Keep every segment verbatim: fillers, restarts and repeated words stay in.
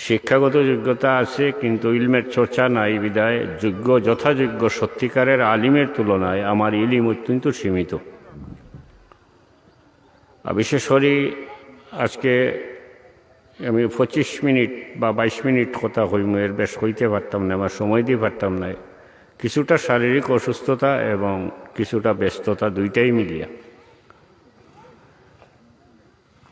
শিক্ষাগত যোগ্যতা আছে, কিন্তু ইলমের চর্চা নাই বিধায় যোগ্য, যথাযোগ্য সত্যিকারের আলিমের তুলনায় আমার ইলিম অত্যন্ত সীমিত। আর বিশেষ করি আজকে আমি পঁচিশ মিনিট বা বাইশ মিনিট কথা কইমু, এর বেশ কইতে পারতাম না, আমার সময় দি পারতাম না। কিছুটা শারীরিক অসুস্থতা এবং কিছুটা ব্যস্ততা, দুইটাই মিলিয়া।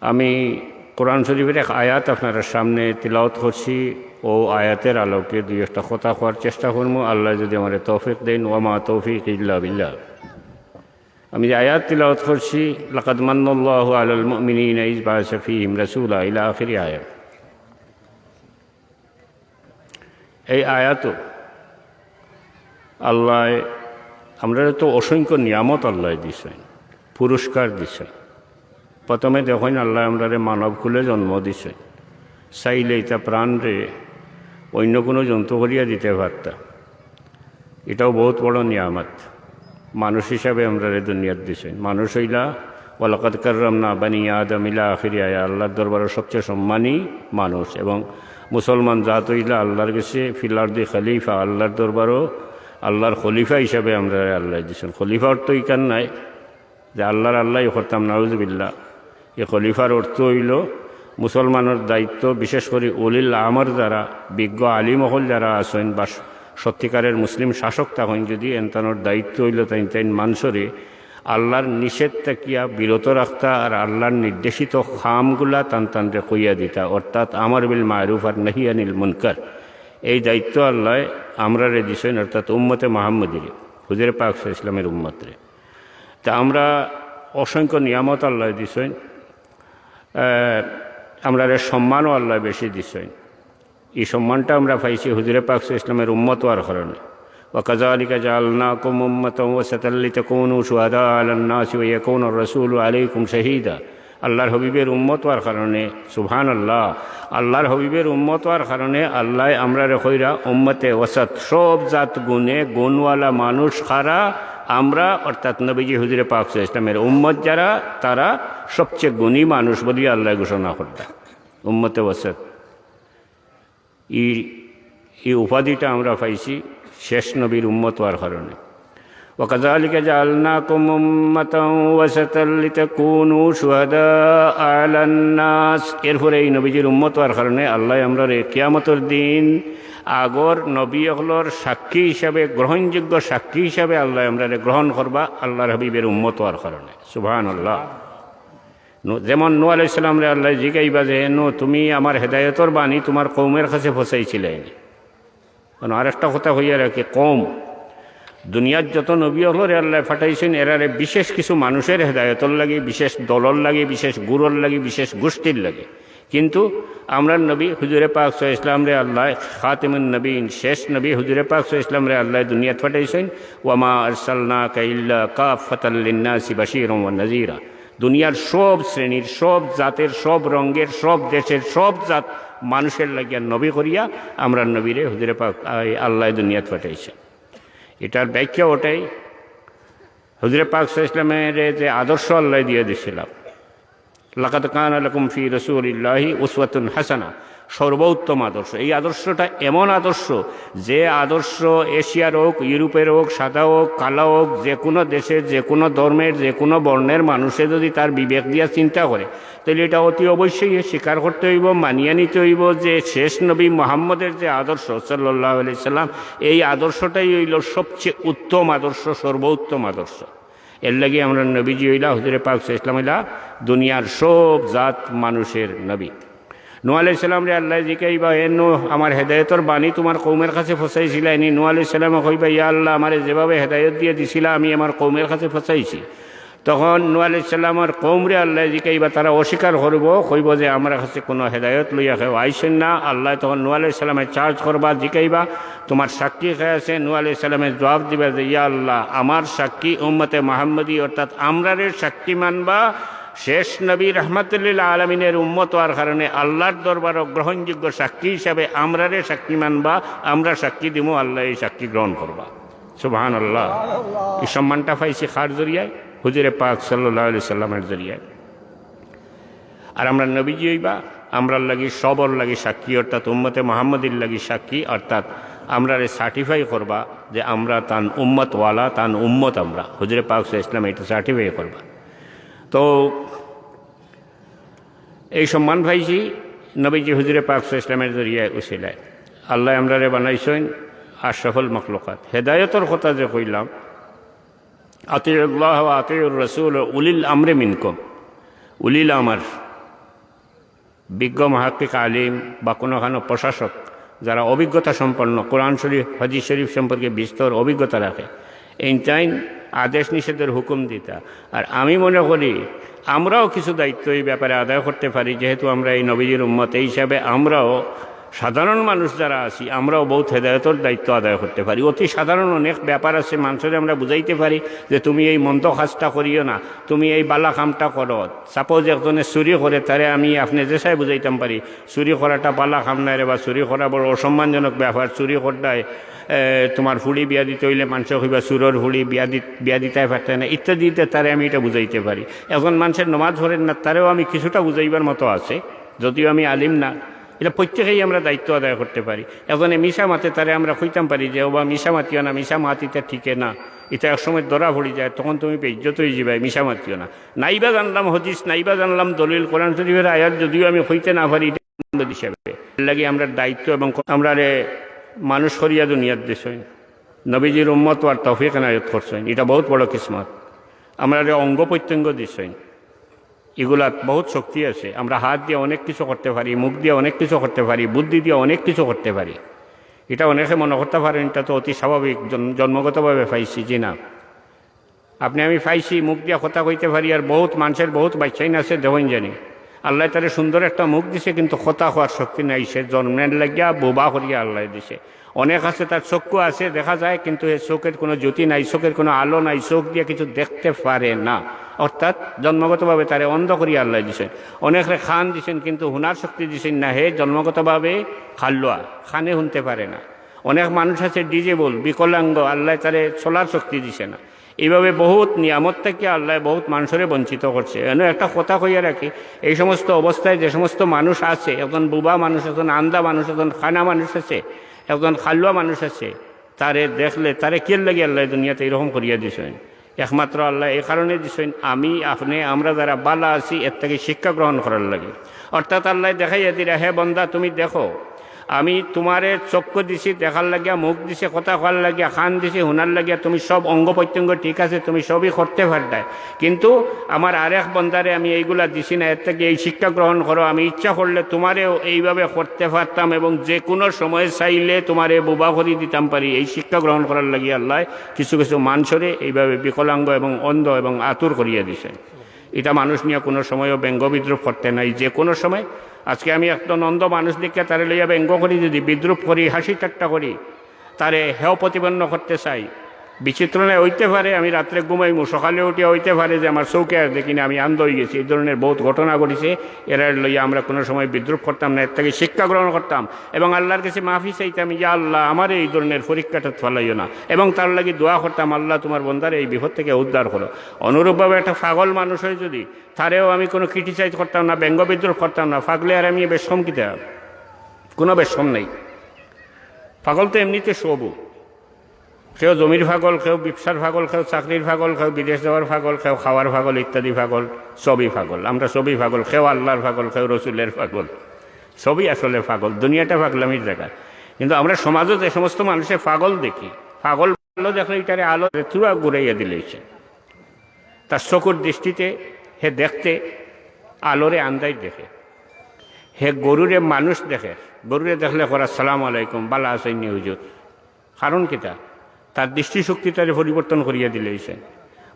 আমি কোরআন শরীফের এক আয়াত আপনারার সামনে তিলাওয়াত করছি। ও আয়াতের আলোকে দুই একটা কথা কওয়ার চেষ্টা করমু, আল্লায় যদি আমারে তৌফিক দেইন। ওয়ামা তৌফিক ইল্লা বিল্লাহ। আমি যে আয়াত তিলাওয়াত করছি, লাকাদ মান্নাল্লাহু আলাল মুমিনিনা ইজ বাআসা ফীহিম রাসূলা, ইলা আখিরি আয়াত। এই আয়াতও আল্লায়, আমরারে তো অসংখ্য নিয়ামত আল্লায় দিছইন, পুরস্কার দিছইন। প্রথমে দেখইন, আল্লায় আমরারে মানব কুলে জন্ম দিছইন, চাইলে ইতা প্রাণরে অন্য কোনো জন্তু করিয়া দিতে পারতা। এটাও বহুত বড় নিয়ামত। মানুষ হিসাবে আমরারে দুনিয়াত দিছইন। মানুষ অইলা, ওয়ালাকাদ কাররামনা বানি আদম, ইলা আখিরি আয়া, আল্লাহর দরবারও সবচেয়ে সম্মানী মানুষ। এবং মুসলমান জাত অইলা আল্লাহর গেছে ফিল আরদি খলিফা, আল্লাহর দরবারও আল্লাহর খলিফা হিসাবে আমরারে আল্লায় দিছইন। খলিফা অর্থ ইখান নায় যে আল্লাহর আল্লাহই করতাম, নাউজুবিল্লাহ। এই খলিফার অর্থ অইলো মুসলমানর দায়িত্ব, বিশেষ করি উলিল আমর যারা, বিজ্ঞ আলিম অকল যারা আছইন বা সত্যিকারের মুসলিম শাসক থাকইন, যদি এনতানোর দায়িত্ব অইলো তাইন তাইন মানষরে আল্লাহর নিষেধ থাকিয়া বিরত রাখতা আর আল্লাহর নির্দেশিত কামগুলা তান তানরে কইয়া দিতা, অর্থাৎ আমর বিল মারুফ আর নাহি আনিল মুনকার। এই দায়িত্ব আল্লায় আমরারে দিছইন, অর্থাৎ উম্মতে মুহাম্মদীরে, হুজুরে পাক সাল্লাল্লাহু আলাইহি ওয়াসাল্লামের উম্মতরে। তা আমরা অসংখ্য নিয়ামত আল্লায় দিছইন। আহ, আমরারে সম্মানও আল্লায় বেশি দিছইন। এই সম্মানটা আমরা পাইছি হুজুরে পাক সাল্লাল্লাহু আলাইহি ওয়াসাল্লামের উম্মত অওয়ার কারণে। ওয়া কাযালিকা জাআলনাকুম উম্মাতাও ওয়াসাতাল লিতাকুনু শুহাদা আলান নাসি ওয়া ইয়াকুনার রাসূলু আলাইকুম শাহীদা। আল্লাহর হাবিবের উম্মত অওয়ার কারণে, সুবহানাল্লাহ, আল্লাহর হাবিবের উম্মত অওয়ার কারণে আল্লায় আমরারে কইরা উম্মতে ওয়াসাত, সব জাত গুণে গুণওয়ালা মানুষ কারা, আমরা, অর্থাৎ নবীজি হুজুরে পাক সাল্লাল্লাহু আলাইহি ওয়াসাল্লামের উম্মত যারা, তারা সবচেয়ে গুণী মানুষ বলিয়া আল্লায় ঘোষণা করতা। উম্মতে ওয়াসাত। এই, এই উপাধিটা আমরা পাইছি শেষ নবীর উম্মত অওয়ার কারণে। ওয়া কাযালিকা জাআলনাকুম উম্মাতাও ওয়াসাতাল লিতাকুনু শুহাদা আলান নাস। এরপরে এই নবীজির উম্মত অওয়ার কারণে আল্লায় আমরারে কিয়ামতর দিন আগর নবী অকলর সাক্ষী হিসাবে, গ্রহণযোগ্য সাক্ষী হিসাবে আল্লায় আমরারে গ্রহণ করবা আল্লাহর হাবিবের উম্মত অওয়ার কারণে। সুবহানাল্লাহ। নূ-, যেমন নূহ আলাইহিস সালামরে আল্লায় জিগাইবা যে, "নূহ, তুমি আমার হেদায়েতর বাণী তোমার কওমের কাছে পৌঁছাইছিলায় নি?" কারণ আরেকটা কথা কইয়া রাখি, কওম, দুনিয়ার যত নবী অকলরে আল্লায় পাঠাইছইন, এরারে বিশেষ কিছু মানুষের হেদায়েতর লাগি, বিশেষ দলর লাগি, বিশেষ গুরুর লাগি, বিশেষ গোষ্ঠীর লাগি। কিন্তু আমরার নবী হুজুরে পাক সাল্লাল্লাহু আলাইহি ওয়াসাল্লামরে আল্লায়, খাতিমুন নবীন, শেষ নবী হুজুরে পাক সাল্লাল্লাহু আলাইহি ওয়াসাল্লামরে আল্লায় দুনিয়াত পাঠাইছইন, "ওয়ামা আরসালনাকা ইল্লা কাফফাতাল লিন্নাসি বাশীরাও ওয়া নাযীরা।" দুনিয়ার সব শ্রেণীর, সব জাতের, সব রঙের, সব দেশের, সব জাত মানুষের লাগিয়া নবী করিয়া আমরার নবীরে হুজুরে পাক, আই, আল্লায় দুনিয়াত পাঠাইছে। এটার ব্যাখ্যা ওটাই, হুজুরে পাক সাল্লাল্লাহু আলাইহি ওয়াসাল্লামরে যে আদর্শ আল্লায় দিয়া দিছিলা, "লাকাদ কানা লাকুম ফি রাসূলিল্লাহি উসওয়াতুন হাসানা", সর্বোত্তম আদর্শ। এই আদর্শটা এমন আদর্শ, যে আদর্শ এশিয়ার হোক, ইউরোপের হোক, সাদা হোক, কালা হোক, যে কোনো দেশের, যে কোনো ধর্মের, যে কোনো বর্ণের মানুষে যদি তার বিবেক দিয়া চিন্তা করে, তাহলে এটা অতি অবশ্যই এ স্বীকার করতে হইব, মানিয়া নিতে হইব যে শেষ নবী মোহাম্মদের যে আদর্শ সাল্লাল্লাহু আলাইহি সাল্লাম, এই আদর্শটাই হইল সবচেয়ে উত্তম আদর্শ, সর্বোত্তম আদর্শ। এর লাগি আমরার নবীজি হইলা, হুজুরে পাক সাল্লাল্লাহু আলাইহি ওয়াসাল্লাম হইলা দুনিয়ার সব জাত মানুষের নবী। নূহ আলাইহিস সালামরে আল্লায় জিকাইবা, "এ নূহ, আমার হেদায়েতর বাণী তোমার কওমের কাছে পৌঁছাইছিলায় নি?" নূহ আলাইহিস সালামে কইবা, "ইয়া আল্লাহ, আমারে যেভাবে হেদায়েত দিয়া দিছিলা, আমি আমার কওমের কাছে পৌঁছাইছি।" তখন নূহ আলাইহিস সালামর কওমরে আল্লায় জিকাইবা, তারা অস্বীকার করব, কইব যে, "আমরার কাছে কোনো হেদায়েত লইয়া কেউ আইছইন না।" আল্লায় তখন নূহ আলাইহিস সালামে চার্জ করবা, জিকাইবা, "তোমার সাক্ষী কে আছে?" নূহ আলাইহিস সালামে জবাব দিবা যে, "ইয়া আল্লাহ, আমার সাক্ষী উম্মতে মুহাম্মদী, অর্থাৎ আমরারে সাক্ষী মানবা, শেষ নবী রাহমাতুল্লিল আলামিনের উম্মত অওয়ার কারণে আল্লাহর দরবারও গ্রহণযোগ্য সাক্ষী হিসাবে আমরারে সাক্ষী মানবা, আমরা সাক্ষী দিমু, আল্লায় এই সাক্ষী গ্রহণ করবা।" সুবহানাল্লাহ। এই সম্মানটা পাইছি কার জরিয়ায়? হুজুরে পাক সাল্লাল্লাহু আলাইহি সাল্লামের জরিয়ায়। আর আমরার নবীজি হইবা আমরার লাগি, সবর লাগি সাক্ষী, অর্থাৎ উম্মতে মোহাম্মদীর লাগি সাক্ষী, অর্থাৎ আমরারে সার্টিফাই করবা যে আমরা তান উম্মতওয়ালা, তান উম্মত আমরা। হুজুরে পাক সাল্লাল্লাহু আলাইহি ওয়াসাল্লাম এটা সার্টিফাই করবা। তো এই সম্মান পাইছি নবীজি হুজুরে পাক সাল্লাল্লাহু আলাইহি ওয়াসাল্লামের জরিয়ায়, উসিলায়। আল্লাহ আমরারে বানাইছইন আশরাফুল মখলুকাত। হেদায়তর কথা যে কইলাম, আতিউল্লাহ ওয়া আতিউর রাসূল ওয়া উলিল আমরি মিনকুম। উলিল আমর, বিজ্ঞ মুহাক্কিক আলিম বা কোনো খানো প্রশাসক, যারা অভিজ্ঞতা সম্পন্ন, কোরআন শরীফ, হাদিস শরীফ সম্পর্কে বিস্তর অভিজ্ঞতা রাখে, এইনতাইন আদেশ নিষেধের হুকুম দিতা। আর আমি মনে করি আমরাও কিছু দায়িত্ব এই ব্যাপারে আদায় করতে পারি, যেহেতু আমরা এই নবীজির উম্মত, এই হিসাবে আমরাও সাধারণ মানুষ যারা আছি, আমরাও বহুত হেদায়তর দায়িত্ব আদায় করতে পারি। অতি সাধারণ অনেক ব্যাপার আছে, মানুষরে আমরা বুঝাইতে পারি যে তুমি এই মন্দ কাজটা করিও না, তুমি এই বালা কামটা করো। সাপোজ একজনে চুরি করে, তারে আমি আপনে যেসায় বুঝাইতাম পারি, চুরি করাটা বালা কাম নায় রে বা, চুরি করা বড় অসম্মানজনক ব্যাপার, চুরি করতায়, এ, তোমার ফুড়ি বিয়া দিতে অইলে মানষে কইবা চুরর ফুড়ি বিয়া দি-, বিয়া দিতায় পারতায় না ইত্যাদি ইত্যাদি, তারে আমি এটা বুঝাইতে পারি। একজন মানষে নমাজ পড়ের না, তারেও আমি কিছুটা বুঝাইবার মতো আছে, যদিও আমি আলিম না। এটা প্রত্যেকেই আমরা দায়িত্ব আদায় করতে পারি। একজনে মিছা মাতে, তারে আমরা কইতাম পারি যে, "ওবা মিছা মাতিও না, মিছা মাত ইতা ঠিকে না, ইতা এক সময় ধরা পড়ি যায়, তখন তুমি বেইজ্জত অইযিবায়, মিছা মাতিও না।" নাইবা জানলাম হাদিস, নাইবা জানলাম দলিল, কোরআন শরীফের আয়াত যদিও আমি কইতে না পারি, এটা হিসাবে এর লাগি আমরার দায়িত্ব। এবং আমরারে মানুষ করিয়া দুনিয়াত দিছইন, নবীজির উম্মত অওয়ার তৌফিক এনায়েত করছইন, এটা বহুত বড় কিসমত। আমরারে অঙ্গ প্রত্যঙ্গ দিছইন, ইগুলাত বহুত শক্তি আছে। আমরা হাত দিয়া অনেক কিছু করতে পারি, মুখ দিয়া অনেক কিছু করতে পারি, বুদ্ধি দিয়া অনেক কিছু করতে পারি। এটা অনেকে মনে করতা পারেন, এটা তো অতি স্বাভাবিক, জন-, জন্মগতভাবে পাইছি, জি না। আপনে আমি পাইছি, মুখ দিয়া কথা কইতে পারি, আর বহুত মানষের বহুত বাইচ্চাইন আছে, দেখইন জানি। আল্লায় তারে সুন্দর একটা মুখ দিছে, কিন্তু কথা কওয়ার শক্তি নাই, সে জন্মের লাগিয়া বোবা করিয়া আল্লায় দিছে। অনেক আছে, তার চক্ষু আছে, দেখা যায়, কিন্তু এ চোখের কোনো জ্যোতি নাই, চোখের কোনো আলো নাই, চোখ দিয়া কিছু দেখতে পারে না। অর্থাৎ জন্মগতভাবে তারে অন্ধ করিয়া আল্লায় দিছইন। অনেকরে কান দিছইন, কিন্তু হুনার শক্তি দিছইন না, হে জন্মগতভাবে কাল্লুয়া, কানে হুনতে পারে না। অনেক মানুষ আছে ডিজেবল, বিকলাঙ্গ, আল্লায় তারে চলার শক্তি দিছে না। এইভাবে বহুত নিয়ামত থাকি আল্লায় বহুত মানষরে বঞ্চিত করছে। এনো একটা কথা কইয়া রাখি, এই সমস্ত অবস্থায় যে সমস্ত মানুষ আছে, একজন বোবা মানুষ, একজন আন্ধা মানুষ, একজন কানা মানুষ আছে, একজন কাল্লুয়া মানুষ আছে, তারে দেখলে, তারে কিয়ার লাগি আল্লায় দুনিয়াত এইরকম করিয়া দিছইন? একমাত্র আল্লায় এই কারণে দিছইন, আমি, আপনে, আমরা যারা বালা আছি, এর থাকি শিক্ষা গ্রহণ করার লাগি। অর্থাৎ আল্লায় দেখাইয়া দিরা, "হে বন্দা, তুমি দেখো, আমি তোমারে চক্ষু দিছি দেখার লাগিয়া, মুখ দিছি কথা কওয়ার লাগিয়া, কান দিছি হুনার লাগিয়া, তুমি সব অঙ্গ প্রত্যঙ্গ ঠিক আছে, তুমি সবই করতে পারতায়, কিন্তু আমার আরেক বন্দারে আমি এইগুলা দিছি না, এর থাকি এই শিক্ষা গ্রহণ করো, আমি ইচ্ছা করলে তোমারেও এইভাবে করতে পারতাম এবং যে কোনো সময় চাইলে তোমারে বোবা করি দিতাম পারি।" এই শিক্ষা গ্রহণ করার লাগি আল্লায় কিছু কিছু মানষরে এইভাবে বিকলাঙ্গ এবং অন্ধ এবং আতুর করিয়া দিছে। এটা মানুষ নিয়া কোনো সময়ও ব্যঙ্গ বিদ্রূপ করতে নাই, যে কোনো সময়। আজকে আমি একজন অন্ধ মানুষ দেখিয়া তারে লইয়া ব্যঙ্গ করি, যদি বিদ্রূপ করি, হাসি ঠাট্টা করি, তারে হেয় প্রতিপন্ন করতে চাই, বিচিত্র নায়, অইতে পারে আমি রাত্রে ঘুমাইমু, সকালে উঠিয়া অইতে পারে যে আমার চউখে আর দেখি না, আমি আন্ধ অইগেছি। এই ধরনের বহুত ঘটনা ঘটিছে। এরারে লইয়া আমরা কোনো সময় বিদ্রূপ করতাম না, এর থাকি শিক্ষা গ্রহণ করতাম এবং আল্লার কাছে মাফি চাইতাম, "ইয়া আল্লাহ, আমারে এই ধরনের পরীক্ষাটাত ফালাইও না।" এবং তার লাগি দোয়া করতাম, "আল্লাহ, তোমার বন্দারে এই বিপদ থাকি উদ্ধার করো।" অনুরূপভাবে একটা পাগল মানুষ অয় যদি, তারেও আমি কোনো ক্রিটিসাইজ করতাম না, ব্যঙ্গ বিদ্রূপ করতাম না। পাগলে আর আমি বেশকম কিতা? কোনো বেশকম নাই। পাগল তো এমনিতে সবউ। কেউ জমির পাগল, কেউ ব্যবসার পাগল, কেউ চাকরির পাগল, কেউ বিদেশ যাওয়ার পাগল, কেউ খাওয়ার পাগল, ইত্যাদি পাগল, সবই পাগল। আমরা সবই পাগল, কেউ আল্লার পাগল, কেউ রসুলের পাগল, সবই আসলে পাগল। দুনিয়াটা পাগলামির জাগা। কিন্তু আমরা সমাজো যে সমস্ত মানুষে পাগল দেখি, পাগল ভালো দেখলে ইটারে আলো থুড়া ঘুরাইয়া দিলে অইছে। তার চকুর দৃষ্টিতে হে দেখতে আলোরে আন্দাইর দেখে। হে গরুরে মানুষ দেখে, গরুরে দেখলে কর, "আসসালামু আলাইকুম, বালা আছইন নি হুজুর?" কারণ কিতা? তার দৃষ্টিশক্তি তারে পরিবর্তন করিয়া দিলে অইছে,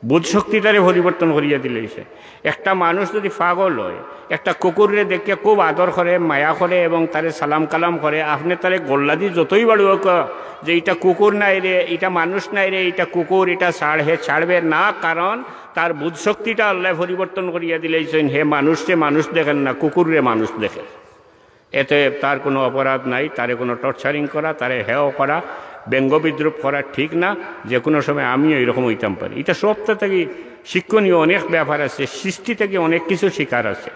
বুধশক্তি তারে পরিবর্তন করিয়া দিলে অইছে। একটা মানুষ যদি পাগল অয়, একটা কুকুররে দেখিয়া খুব আদর করে, মায়া করে এবং তারে সালাম কালাম করে, আপনে তারে গল্লাদি যতই বাড়ুয়াউক্কা যে, "ইটা কুকুর নায় রে, ইটা মানুষ নায় রে, ইটা কুকুর, ইটা ছাড়", হে ছাড়বে না, কারণ তার বুধশক্তিটা আল্লায় পরিবর্তন করিয়া দিলাইছইন। হে মানুষরে মানুষ দেখের না, কুকুররে মানুষ দেখের। এতে তার কোনো অপরাধ নাই, তারে কোনো টর্চারিং করা, তারে হেয় করা, ব্যঙ্গ বিদ্রূপ করা ঠিক না। যে কোনো সময় আমিও এরকম অইতাম পারি। ইটা সবটা থাকি শিক্ষণীয় অনেক ব্যাপার আছে, সৃষ্টি থাকি অনেক কিছু শিখার আছে।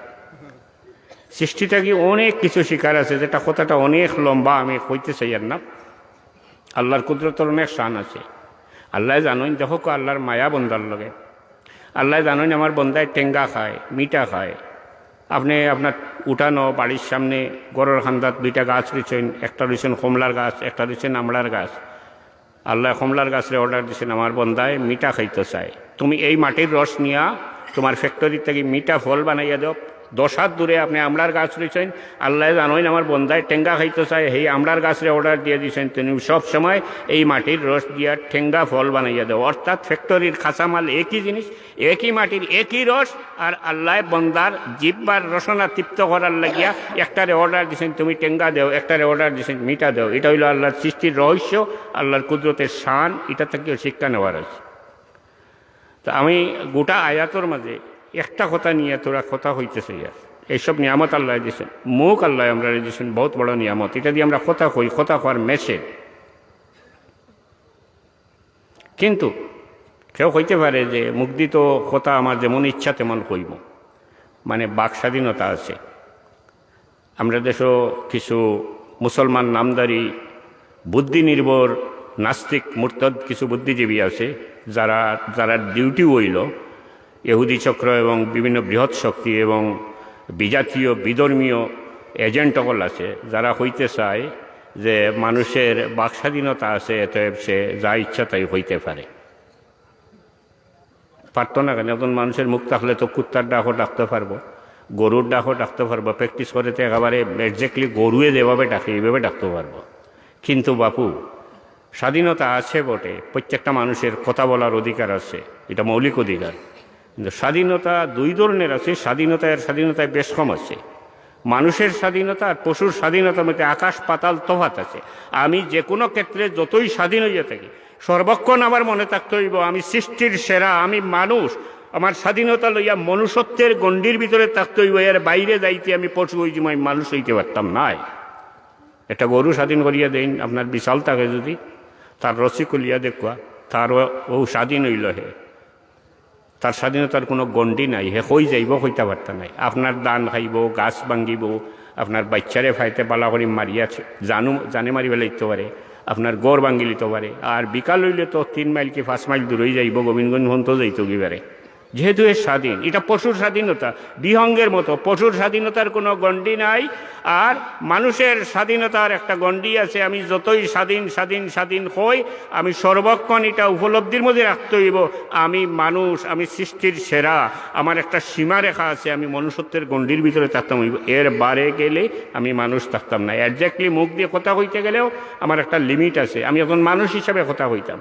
সৃষ্টি থাকি অনেক কিছু শিকার আছে, যেটা কথাটা অনেক লম্বা, আমি কইতে চাইয়ার না। আল্লাহর কুদরতর অনেক শান আছে। আল্লায় জানইন, দেখউক্কা আল্লাহর মায়া বন্দার লগে। আল্লায় জানইন আমার বন্দায় টেঙ্গা খায়, মিঠা খায়। আপনে আপনার উঠানো বাড়ির সামনে ঘরর কান্দাত দুইটা গাছ রুইছইন, একটা রুইছইন কমলার গাছ, একটা রুইছইন আমড়ার গাছ। আল্লায় কমলার গাছরে অর্ডার দিছইন, আমার বন্দায় মিঠা খাইতো চায়, তুমি এই মাটির রস নিয়া তুমার ফ্যাক্টরি থাকি মিঠা ফল বানাইয়া দেও। দশ হাত দূরে আপনে আমড়ার গাছ রুইছইন, আল্লায় জানইন আমার বন্দায় টেঙ্গা খাইতো চায়, হেই আমড়ার গাছরে অর্ডার দিয়া দিছইন, তুমি সব সময় এই মাটির রস দিয়া টেঙ্গা ফল বানাইয়া দেও। অর্থাৎ ফ্যাক্টরির কাঁচামাল একই জিনিস, একই মাটির একই রস, আর আল্লায় বন্দার জিহ্বার রসনা তৃপ্ত করার লাগিয়া একটারে অর্ডার দিছইন তুমি টেঙ্গা দেও, একটারে অর্ডার দিছইন মিঠা দেও। ইটা অইলো আল্লাহর সৃষ্টির রহস্য, আল্লাহর কুদরতের শান, ইটা থাকিও শিক্ষা নেওয়ার আছে। তো আমি গোটা আয়াতর মাঝে একটা কথা নিয়া থুড়া কথা কইতে চাইয়ার। এইসব নিয়ামত আল্লায় দিছইন, মুখ আল্লায় আমরারে দিছইন, বহুত বড় নিয়ামত। ইটা দি আমরা কথা কই, কথা কওয়ার মেশিন। কিন্তু কেউ কইতে পারে যে মুখদি তো কথা আমার যেমন ইচ্ছা তেমন কইমু, মানে বাক স্বাধীনতা আছে। আমরা দেশো কিছু মুসলমান নামধারী বুদ্ধি নির্ভর নাস্তিক মুরতাদ কিছু বুদ্ধিজীবী আছে, যারা, যারার ডিউটি অইলো ইহুদি চক্র এবং বিভিন্ন বৃহৎ শক্তি এবং বিজাতীয় বিধর্মীয় এজেন্ট অকল আছে, যারা কইতে চায় যে মানুষের বাক স্বাধীনতা আছে, অতএব সে যা ইচ্ছা তাই কইতে পারে। পারতো না কেনে? একজন মানুষের মুখ থাকলে তো কুত্তার ডাকও ডাকতে পারবো, গরুর ডাকও ডাকতে পারবো, প্র্যাকটিস করে তো একেবারে এক্স্যাক্টলি গরুয়ে যেভাবে ডাকে এইভাবে ডাকতে পারবো। কিন্তু বাপু, স্বাধীনতা আছে বটে, প্রত্যেকটা মানুষের কথা বলার অধিকার আছে, এটা মৌলিক অধিকার। কিন্তু স্বাধীনতা দুই ধরনের আছে, স্বাধীনতা আর স্বাধীনতায় বেশ কম আছে। মানুষের স্বাধীনতা আর পশুর স্বাধীনতার মধ্যে আকাশ পাতাল তফাত আছে। আমি যে কোনো ক্ষেত্রে যতই স্বাধীন অইয়া থাকি, সর্বক্ষণ আমার মনে থাকতে অইবো আমি সৃষ্টির সেরা, আমি মানুষ। আমার স্বাধীনতা লইয়া মনুষ্যত্বের গণ্ডির ভিতরে থাকতে অইবো, এর বাইরে যাইতে আমি পশু অইযিমু, আমি মানুষ অইতে পারতাম নায়। একটা গরু স্বাধীন করিয়া দেইন, আপনার বিশাল থাকে যদি, তার রশি খুলিয়া দেখুয়া, তার ও, ও স্বাধীন অইলো হে। তার স্বাধীনতার কোনো গণ্ডি নাই, হে কই যাইবো কইতা পারতা নায়। আপনার ধান খাইবো, গাছ ভাঙ্গিবো, আপনার বাইচ্চারে ফাইতে বালা করি মারিয়া ছে-, জানু, জানে মারি ফেলাইতো পারে, আপনার ঘর ভাঙ্গিলিতো পারে। আর বিকাল অইলে তো তিন মাইল কি পাঁচ মাইল দূরই যাইবো, গোবিন্দগঞ্জ পর্যন্ত যাইতো কি পারে। যেহেতু এ স্বাধীন, এটা পশুর স্বাধীনতা, বিহঙ্গের মতো। পশুর স্বাধীনতার কোনো গণ্ডি নাই, আর মানুষের স্বাধীনতার একটা গণ্ডি আছে। আমি যতই স্বাধীন, স্বাধীন, স্বাধীন কই, আমি সর্বক্ষণ এটা উপলব্ধির মধ্যে রাখতে অইবো, আমি মানুষ, আমি সৃষ্টির সেরা, আমার একটা সীমারেখা আছে, আমি মনুষ্যত্বের গণ্ডির ভিতরে থাকতাম অইবো, এর বারে গেলে আমি মানুষ থাকতাম না। এক্স্যাক্টলি মুখ দিয়া কথা কইতে গেলেও আমার একটা লিমিট আছে, আমি একজন মানুষ হিসাবে কথা কইতাম।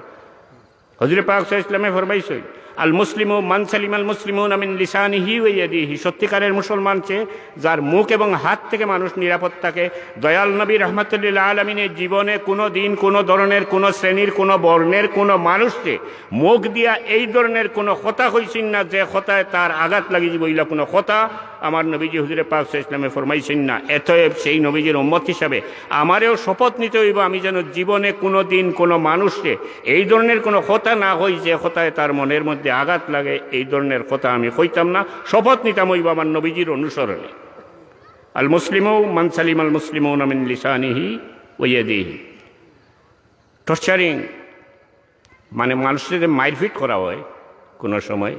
হুজুরে পাক সাল্লাল্লাহু আলাইহি ওয়াসাল্লামে ফরমাইছইন, "আল মুসলিমু মান সালিমাল মুসলিমুনা মিন লিসানিহি ওয়া ইয়াদিহি।" সত্যিকারের মুসলমান সে, যার মুখ এবং হাত থেকে মানুষ নিরাপদ থাকে। দয়াল নবী রহমাতুল্লিল আলামিনের জীবনে কোনো দিন কোনো ধরনের, কোনো শ্রেণীর, কোনো বর্ণের কোনো মানুষকে মুখ দিয়া এই ধরনের কোনো কথা কইছইন না, যে কথায় তার আঘাত লাগি যাইবো, ইলা কোনো কথা আমার নবীজি হুজুরে পাক সাল্লাল্লাহু আলাইহি ওয়াসাল্লামে ফরমাইছইন না। অতএব সেই নবীজির উম্মত হিসাবে আমারেও শপথ নিতে অইবো, আমি যেন জীবনে কোনো দিন কোনো মানুষকে এই ধরনের কোনো কথা না কই, যে কথায় তার মনের মধ্যে আঘাত লাগে, এই ধরনের কথা আমি কইতাম না। শপথ নিতাম অইবো আমার নবীজির অনুসরণে। আল মুসলিমু মান সালিমাল মুসলিমুনা মিন লিসানিহি ওয়া ইয়াদিহি। টর্চারিং, মানে মানুষরে যে মাইরপিট করা হয় কোনো সময়,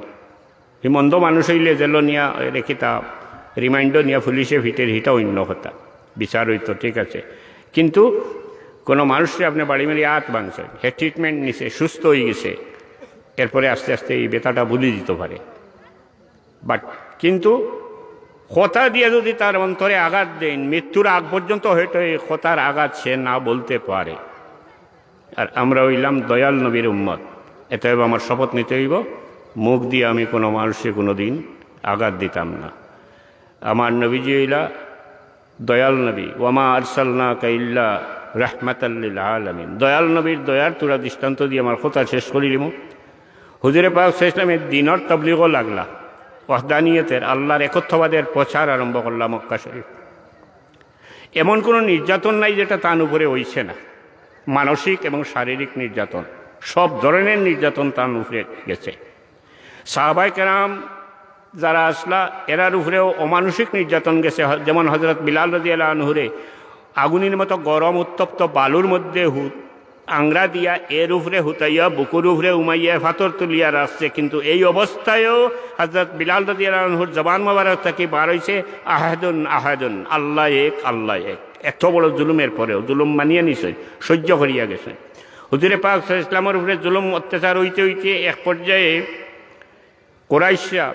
এই মন্দ মানুষ অইলে জেলো নিয়া রেখে তা রিমান্ডো নিয়া পুলিশে ফিটের, হিটা অন্য কথা, বিচার অইতো, ঠিক আছে। কিন্তু কোনো মানুষরে আপনে বাড়ি মারি আত ভাঙছইন, হে ট্রিটমেন্ট নিছে, সুস্থ অইগেছে, এরপরে আস্তে আস্তে এই ব্যথাটা ভুলি দিতো পারে। বাট কিন্তু কথা দিয়া যদি তার অন্তরে আঘাত দেইন, মৃত্যুর আগ পর্যন্ত হয়তো এই কথার আঘাত সে না বলতে পারে। আর আমরা অইলাম দয়াল নবীর উম্মত, অতএব আমার শপথ নিতে অইবো, মুখ দিয়া আমি কোনো মানুষরে কোনো দিন আঘাত দিতাম না। আমার নবীজি অইলা দয়াল নবী, "ওয়ামা আরসালনাকা ইল্লা রাহমাতাল লিল আলামিন।" দয়াল নবীর দয়ার থুড়া দৃষ্টান্ত দিয়া আমার কথা শেষ করিলিমু। হুজুরে পাক সাল্লাল্লাহু আলাইহি ওয়াসাল্লামে দিনর তবলিগও লাগলা, ওয়াহদানিয়তের, আল্লাহর একত্ববাদের প্রচার আরম্ভ করলা মক্কা শরীফ। এমন কোনো নির্যাতন নাই যেটা তান উপরে অইছে না, মানসিক এবং শারীরিক নির্যাতন, সব ধরনের নির্যাতন তান উপরে গেছে। সাহাবায়ে কেরাম যারা আসলা, এরার উপরেও অমানসিক নির্যাতন গেছে। হ-, যেমন হযরত বিলাল রাদিয়াল্লাহু আনহুরে আগুনের মতো গরম উত্তপ্ত বালুর মধ্যে হু-, আংরা দিয়া এর উপরে হুতাইয়া বুকুর উপরে উমাইয়া পাথর তুলিয়া রাখছে, কিন্তু এই অবস্থায়ও হযরত বিলাল রাদিয়াল্লাহু আনহুর জবান মোবারক থাকি বার হইছে, "আহাদুন আহাদুন, আল্লাহ এক, আল্লাহ এক।" এত বড় জুলুমের পরেও জুলুম মানিয়া নিছে, সহ্য করিয়া গেছে। হুজুরে পাক সাল্লাল্লাহু আলাইহি ওয়াসাল্লামের উপরে জুলুম অত্যাচার হইতে হইতে এক পর্যায়ে কুরাইশরা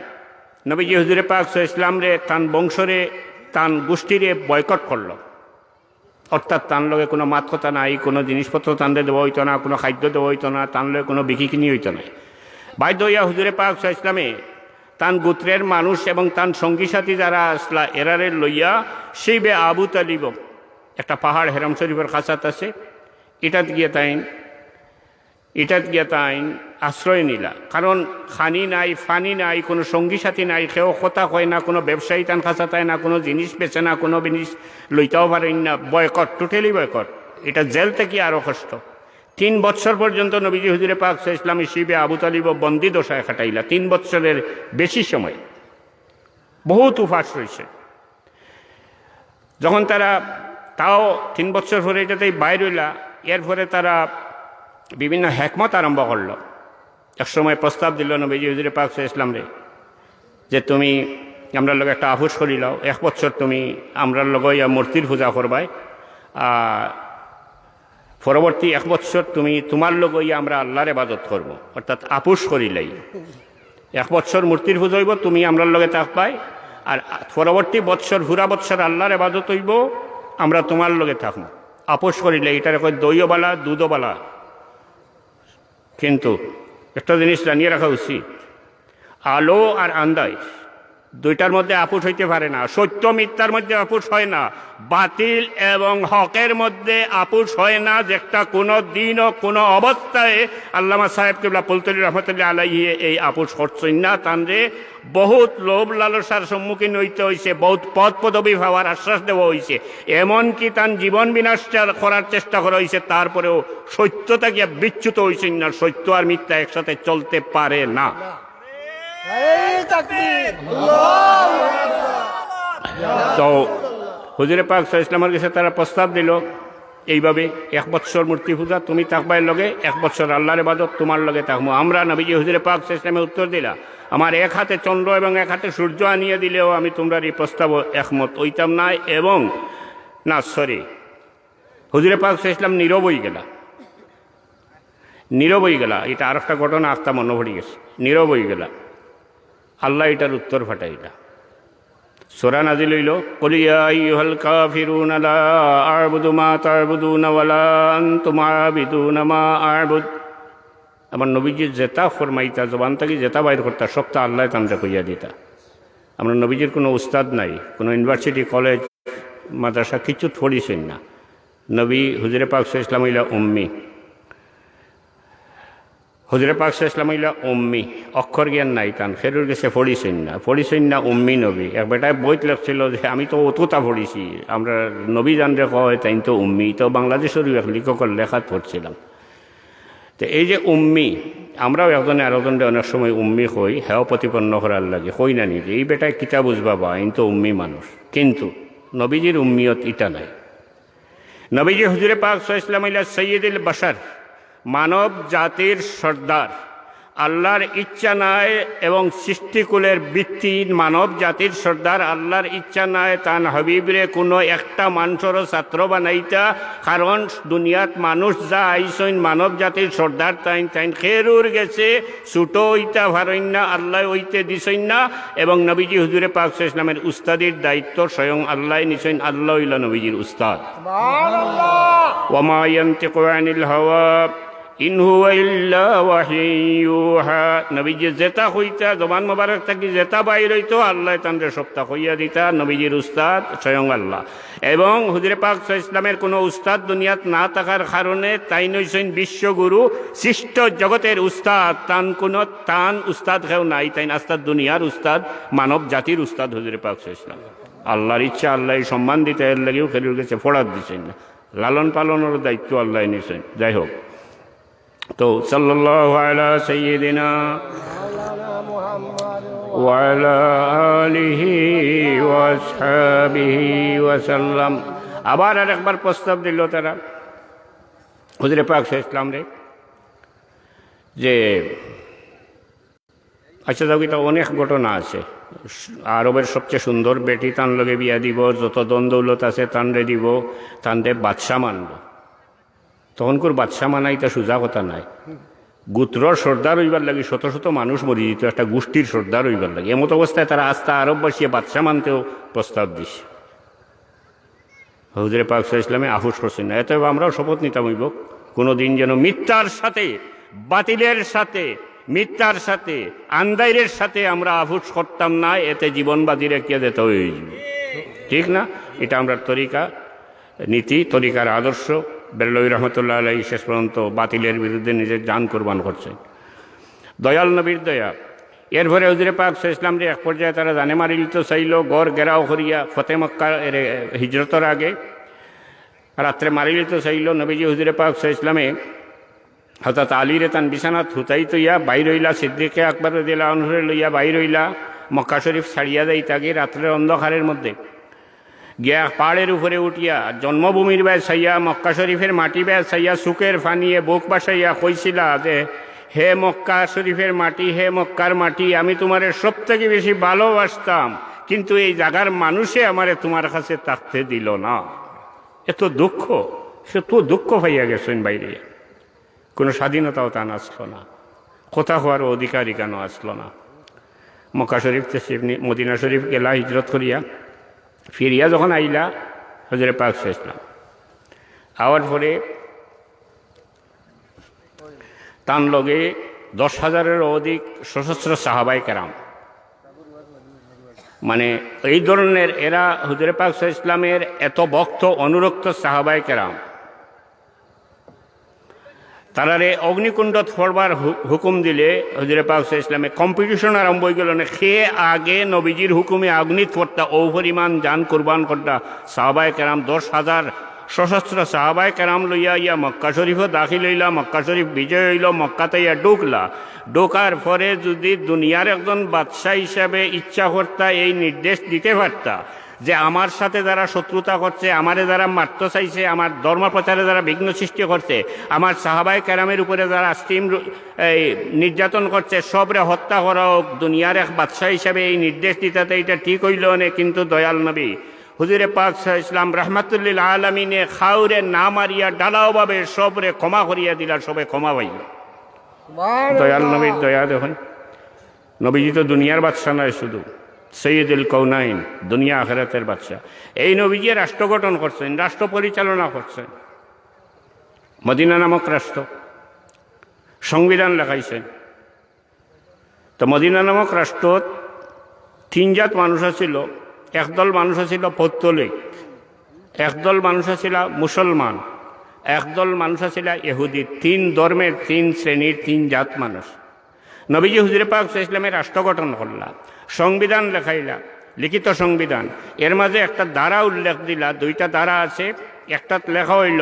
নবীজি হুজুরে পাক সাল্লাল্লাহু আলাইহি ওয়াসাল্লামরে, তান বংশরে, তান গোষ্ঠীরে বয়কট করলো। অর্থাৎ তান লগে কোনো মাত কথা নাই, কোনো জিনিসপত্র তানরে দেওয়া হইতো না, কোনো খাদ্য দেওয়া হইতো না, তান লগে কোনো বিকিকিনি হইতো না। বাধ্য হইয়া হুজুরে পাক সাল্লাল্লাহু আলাইহি ওয়াসাল্লামে তান গোত্রের মানুষ এবং তান সঙ্গী সাথী যারা আসলা এরারে লইয়া শিবে আবু তালিব, একটা পাহাড় হেরাম শরীফের কাছাত আছে, ইটাত গিয়া তাইন, ইটাত গিয়া তাইন আশ্রয় নিলা। কারণ খানি নাই, ফানি নাই, কোনো সঙ্গী সাথী নাই, কেউ কথা কয় না, কোনো ব্যবসায়ী তান কাছাত আয় না, কোনো জিনিস বেচে না, কোনো জিনিস লইতাও পারেন না, বয়কট, টোটালি বয়কট। ইটা জেল থাকি আরো কষ্ট। তিন বছর পর্যন্ত নবীজি হুজুরে পাক সাল্লাল্লাহু আলাইহি ওয়াসাল্লাম শিবে আবু তালিব বন্দি দশায় কাটাইলা, তিন বছরের বেশি সময়। বহুত উপাস রইছে। যখন তারা তাও তিন বছর পরে ইটাতেই বাইর হইলা, এরপরে তারা বিভিন্ন হেকমত আরম্ভ করলো। এক সময় প্রস্তাব দিল নবীজি হুজুরে পাক সাল্লাল্লাহু আলাইহি ওয়াসাল্লামরে যে, "তুমি আমরার লগে একটা আপোষ করিলাও, এক বছর তুমি আমরার লগে ইয়া মূর্তির পূজা করবায়, আর পরবর্তী এক বছর তুমি তোমার লগে ইয়া আমরা আল্লাহর ইবাদত করবো।" অর্থাৎ আপোষ করিলাই, এক বছর মূর্তির পূজা হইব, তুমি আমরার লগে থাকবায়, আর পরবর্তী বছর, পুরা বছর আল্লাহর ইবাদত হইব, আমরা তোমার লগে থাকবো। আপোষ করিলে ইটারে কয় দইও বালা, দুধও বালা। কিন্তু একটা জিনিস জানিয়া রাখা উচিত, আলো আর আন্দাইর দুইটার মধ্যে আপোষ হইতে পারে না, সত্য মিথ্যার মধ্যে আপোষ হয় না, বাতিল এবং হকের মধ্যে আপোষ হয় না, যেটা কোনো দিনও কোনো অবস্থায় আল্লামা সাহেব কিবলা ফুলতলি রহমতুল্লাহ আলাইহি এই আপোষ করছেন না। তানরে বহুত লোভ লালসার সম্মুখীন হইতে হইছে, বহুত পদ পদবি পাওয়ার আশ্বাস দেওয়া হইছে, এমনকি তান জীবন বিনাশ করার চেষ্টা করা হইছে, তারপরেও সত্য থাকিয়া বিচ্যুত হইছেন না। সত্য আর মিথ্যা একসাথে চলতে পারে না। নারায়ে তাকবীর। আল্লাহু আকবার। তো হুজুরে পাক সাল্লাল্লাহু আলাইহি ওয়াসাল্লামের কাছে তারা প্রস্তাব দিল এইভাবে, "এক বৎসর মূর্তি পূজা তুমি থাকবায় লগে, এক বৎসর আল্লাহর ইবাদত তোমার লগে থাকমু।" আমরা নবীজি হুজুরে পাক সাল্লাল্লাহু আলাইহি ওয়াসাল্লামে উত্তর দিলা, "আমার এক হাতে চন্দ্র এবং এক হাতে সূর্য আনিয়া দিলেও আমি তোমরার এই প্রস্তাব একমত হইতাম না।" এবং না, সরি, হুজুরে পাক সাল্লাল্লাহু আলাইহি ওয়াসাল্লাম নীরব হয়ে গেলা, নীরব হয়ে গেলা। এটা আর একটা ঘটনা আখতা মনে পড়ি গেছে, নীরব হয়ে গেলা। আল্লাহ এটার উত্তর পাঠাইলা। সূরা নাজিল হইল, "কুল ইয়া আইয়ুহাল কাফিরুনা লা আ'বুদু মা তা'বুদুনা ওয়া লা আনতুম আ'বিদুনা মা আ'বুদ।" আমার নবীজি যেটা ফরমাইতা, জবান থাকি যেটা বাইর করতা, সবটা আল্লাহ তানরে কইয়া দিতা। আমরা নবীজির কোনো উস্তাদ নাই, কোনো ইউনিভার্সিটি, কলেজ, মাদ্রাসা কিচ্ছুত পড়িছেন না। নবী হুজুরে পাক সাল্লাল্লাহু আলাইহি ওয়াসাল্লাম হইলা উম্মি। হুজুরে পাক সাল্লাল্লাহু আলাইহি ওয়াসাল্লাম হইলা উম্মি, অক্ষর জ্ঞান নাই তান, খেরুর গেছে পড়িছেন না, পড়িছেন না উম্মি নবী। এক বেটায় বইত লেখছিল যে, "আমি তো অতটা পড়িছি, আমরা নবী জানরে কয়, তাই তো উম্মি।" তো বাংলাদেশেরও এক লেখকের লেখাত পড়ছিলাম। তো এই যে উম্মি, আমরাও একজনে আরোজনরে অনেক সময় উম্মি কই, হেও প্রতিপন্ন করার লাগে, কই না নিজে, "এই বেটায় কিতা বুঝবা বা, ইন তো উম্মি মানুষ।" কিন্তু নবীজির উম্মিয়ত ইটা নাই। নবীজি হুজুরে পাক সাল্লাল্লাহু আলাইহি ওয়াসাল্লাম হইলা সৈয়দুল বাশার, মানব জাতির সর্দার। আল্লাহর ইচ্ছা নাই এবং সৃষ্টিকুলের ভিত্তি মানব জাতির সর্দার। আল্লাহর ইচ্ছা নাই তান হাবিবরে কোনো একটা মানুষেরও ছাত্র বানাইতা, কারণ দুনিয়াত মানুষ যা আইছইন মানব জাতির সর্দার তাইন, তাইন খেরুর গেছে ছোট হইতা পারইন না, আল্লাহ হইতে দিছইন না। এবং নবীজি হুজুরে পাক সাল্লাল্লাহু আলাইহি ওয়াসাল্লামের উস্তাদির দায়িত্ব স্বয়ং আল্লাহ নিছইন। আল্লাহ হইলা নবীজির উস্তাদ। সুবহানাল্লাহ। ওয়া মা ইয়ানতিকু আনিল হাওয়া, ইন হুয়া ইল্লা ওয়াহয়ুন ইউহা। নবীজি যেটা কইতা, জবান মোবারক থাকি যেটা বাইর হইতো, আল্লাহ তানরে সবটা কইয়া দিতা। নবীজির উস্তাদ স্বয়ং আল্লাহ। এবং হুজুরে পাক সাল্লাল্লাহু আলাইহি ওয়াসাল্লামের কোনো উস্তাদ দুনিয়াত না থাকার কারণে তাইন হইছইন বিশ্বগুরু, সৃষ্ট জগতের উস্তাদ। তান কোনো, তান উস্তাদ কেউ নাই, তাইন আস্তা দুনিয়ার উস্তাদ, মানব জাতির উস্তাদ হুজুরে পাক সাল্লাল্লাহু আলাইহি ওয়াসাল্লাম। আল্লাহর ইচ্ছা, আল্লাহ এই সম্মান দিতা, এর লাগিও খেরুর গেছে ফড়াত দিছইন না। লালন পালনের দায়িত্ব আল্লাহ নিছইন। যাই হোক, তো সাল্লাল্লাহু আলা সাইয়্যিদিনা وعلى آله وأصحابه وسلم। আবার আরেকবার প্রস্তাব দিল তারা হুজুরে পাক সাল্লাল্লাহু আলাইহি ওয়াসাল্লামরে যে, আচ্ছা, যাও, এটা অনেক ঘটনা আছে। আরবের সবচেয়ে সুন্দর বেটি তান লগে বিয়া দিব, যত ধন দৌলত আছে তানরে দিব, তানরে বাদশা মানব। তখনকুর বাদশা মানা ইটা সুজা কথা নায়। গোত্রর সর্দার অইবার লাগি শত শত মানুষ মরি যেত, একটা গোষ্ঠীর সর্দার অইবার লাগি। এমত অবস্থায় তারা আস্তা আরববাসীয়ে বাদশা মানতেও প্রস্তাব দিছে। হুজুরে পাক সাল্লাল্লাহু আলাইহি ওয়াসাল্লামে আফুস করছেন না। অতএব আমরাও শপথ নিতাম অইব, কোনোদিন যেন মিথ্যার সাথে, বাতিলের সাথে, মিথ্যার সাথে, আন্দাইরের সাথে আমরা আফুস করতাম না, এতে জীবন বাজি রাখিয়া দিতে অইব। ঠিক না? এটা আমরার তরিকা, নীতি, তরিকার আদর্শ। বেরলভী রহমতুল্লাহ আলাইহি শেষ পর্যন্ত বাতিলের বিরুদ্ধে নিজের জান কুরবান করছেন। দয়াল নবীর দয়া। এরপরে হুজুরে পাক সাল্লাল্লাহু আলাইহি ওয়াসাল্লামরে এক পর্যায়ে তারা জানে মারিলিতো চাইল, ঘর ঘেরাও করিয়া ফতে মক্কা এর হিজরতর আগে রাত্রে মারিলিতো চাইল। নবীজি হুজুরে পাক সাল্লাল্লাহু আলাইহি ওয়াসাল্লামে হযরত আলীরে তান বিছানাত হুতাই থইয়া বাইর অইলা, সিদ্দিকে আকবর রাদিয়াল্লাহু আনহুরে লইয়া বাইর অইলা, মক্কা শরীফ ছাড়িয়া যাইতাগি রাত্রের অন্ধকারের মধ্যে। গিয়া এক পাহাড়ের উপরে উঠিয়া জন্মভূমির বায় চাইয়া, মক্কা শরীফের মাটি বায় চাইয়া, চউখর পানিয়ে বুক ভাসাইয়া কইছিলা যে, "হে মক্কা শরীফের মাটি, হে মক্কার মাটি, আমি তুমারে সব থাকি বেশি ভালোবাসতাম, কিন্তু এই জাগার মানুষে আমারে তুমার কাছে থাকতে দিল না।" এত দুঃখ, সে তো দুঃখ পাইয়া গেছইন বাইরে। কোনো স্বাধীনতাও তান আসলো না, কথা কওয়ার অধিকার ইখানো আসলো না। মক্কা শরীফ তশরিফ নি-, মদিনা শরীফ গেলা হিজরত করিয়া, ফিরিয়া যখন আইলা হুজুরে পাক সাল্লাল্লাহু আলাইহি ওয়াসাল্লাম, আওয়ার পরে তান লগে দশ হাজারেরও অধিক সশস্ত্র সাহাবায়ে কেরাম, মানে এই ধরনের এরা হুজুরে পাক সাল্লাল্লাহু আলাইহি ওয়াসাল্লামের এত ভক্ত অনুরক্ত সাহাবায়ে কেরাম, তারারে অগ্নিকুণ্ডত ফড়বার হু-, হুকুম দিলে হুজুরে পাক সাল্লাল্লাহু আলাইহি ওয়াসাল্লামে কম্পিটিশন আরম্ভ অই গেল, মানে কে আগে নবীজির হুকুমে অগ্নিত ফড়তা, ও পরিমাণ জান কুরবান করতা সাহাবায়ে কেরাম। দশ হাজার সশস্ত্র সাহাবায়ে কেরাম লইয়া ইয়া মক্কা শরীফও দাখিল অইলা, মক্কা শরীফ বিজয় অইল, মক্কাত ইয়া ঢুকলা। ঢুকার পরে যদি দুনিয়ার একজন বাদশা হিসাবে ইচ্ছা করতা এই নির্দেশ দিতে পারতা, যে আমার সাথে যারা শত্রুতা করছে, আমারে যারা মারতে চাইছে, আমার ধর্ম প্রচারে যারা বিঘ্ন সৃষ্টি করছে, আমার সাহাবায়ে কেরামের উপরে যারা স্টিম রু-, এই নির্যাতন করছে, সবরে হত্যা করা হোক, দুনিয়ার এক বাদশা হিসাবে এই নির্দেশ দিতে তো এটা ঠিক অইল না। কিন্তু দয়াল নবী হুজুরে পাক সাল্লাল্লাহু আলাইহি ওয়াসাল্লাম রাহমাতুল্লিল আলামিনে কাউরে না মারিয়া ঢালাওভাবে সবরে ক্ষমা করিয়া দিলা, সবে ক্ষমা পাইল। দয়াল নবীর দয়া দেখইন। নবীজি তো দুনিয়ার বাদশা নয় শুধু, সৈয়দুল কৌনাইন, দুনিয়া আখেরাতের বাদশা। এই নবীজি রাষ্ট্র গঠন করছেন, রাষ্ট্র পরিচালনা করছেন, মদিনা নামক রাষ্ট্র, সংবিধান লেখাইছেন। তো মদিনা নামক রাষ্ট্রত তিন জাত মানুষ আছিল। একদল মানুষ আছিল পৌত্তলিক, একদল মানুষ আছিল মুসলমান, একদল মানুষ আছিল ইহুদি। তিন ধর্মের, তিন শ্রেণীর, তিন জাত মানুষ। নবীজি হুজুরে পাক সাল্লাল্লাহু আলাইহি ওয়াসাল্লামে রাষ্ট্র গঠন করলা, সংবিধান লেখাইলা, লিখিত সংবিধান। এর মাঝে একটা ধারা উল্লেখ দিলা, দুইটা ধারা আছে। একটাত লেখা অইল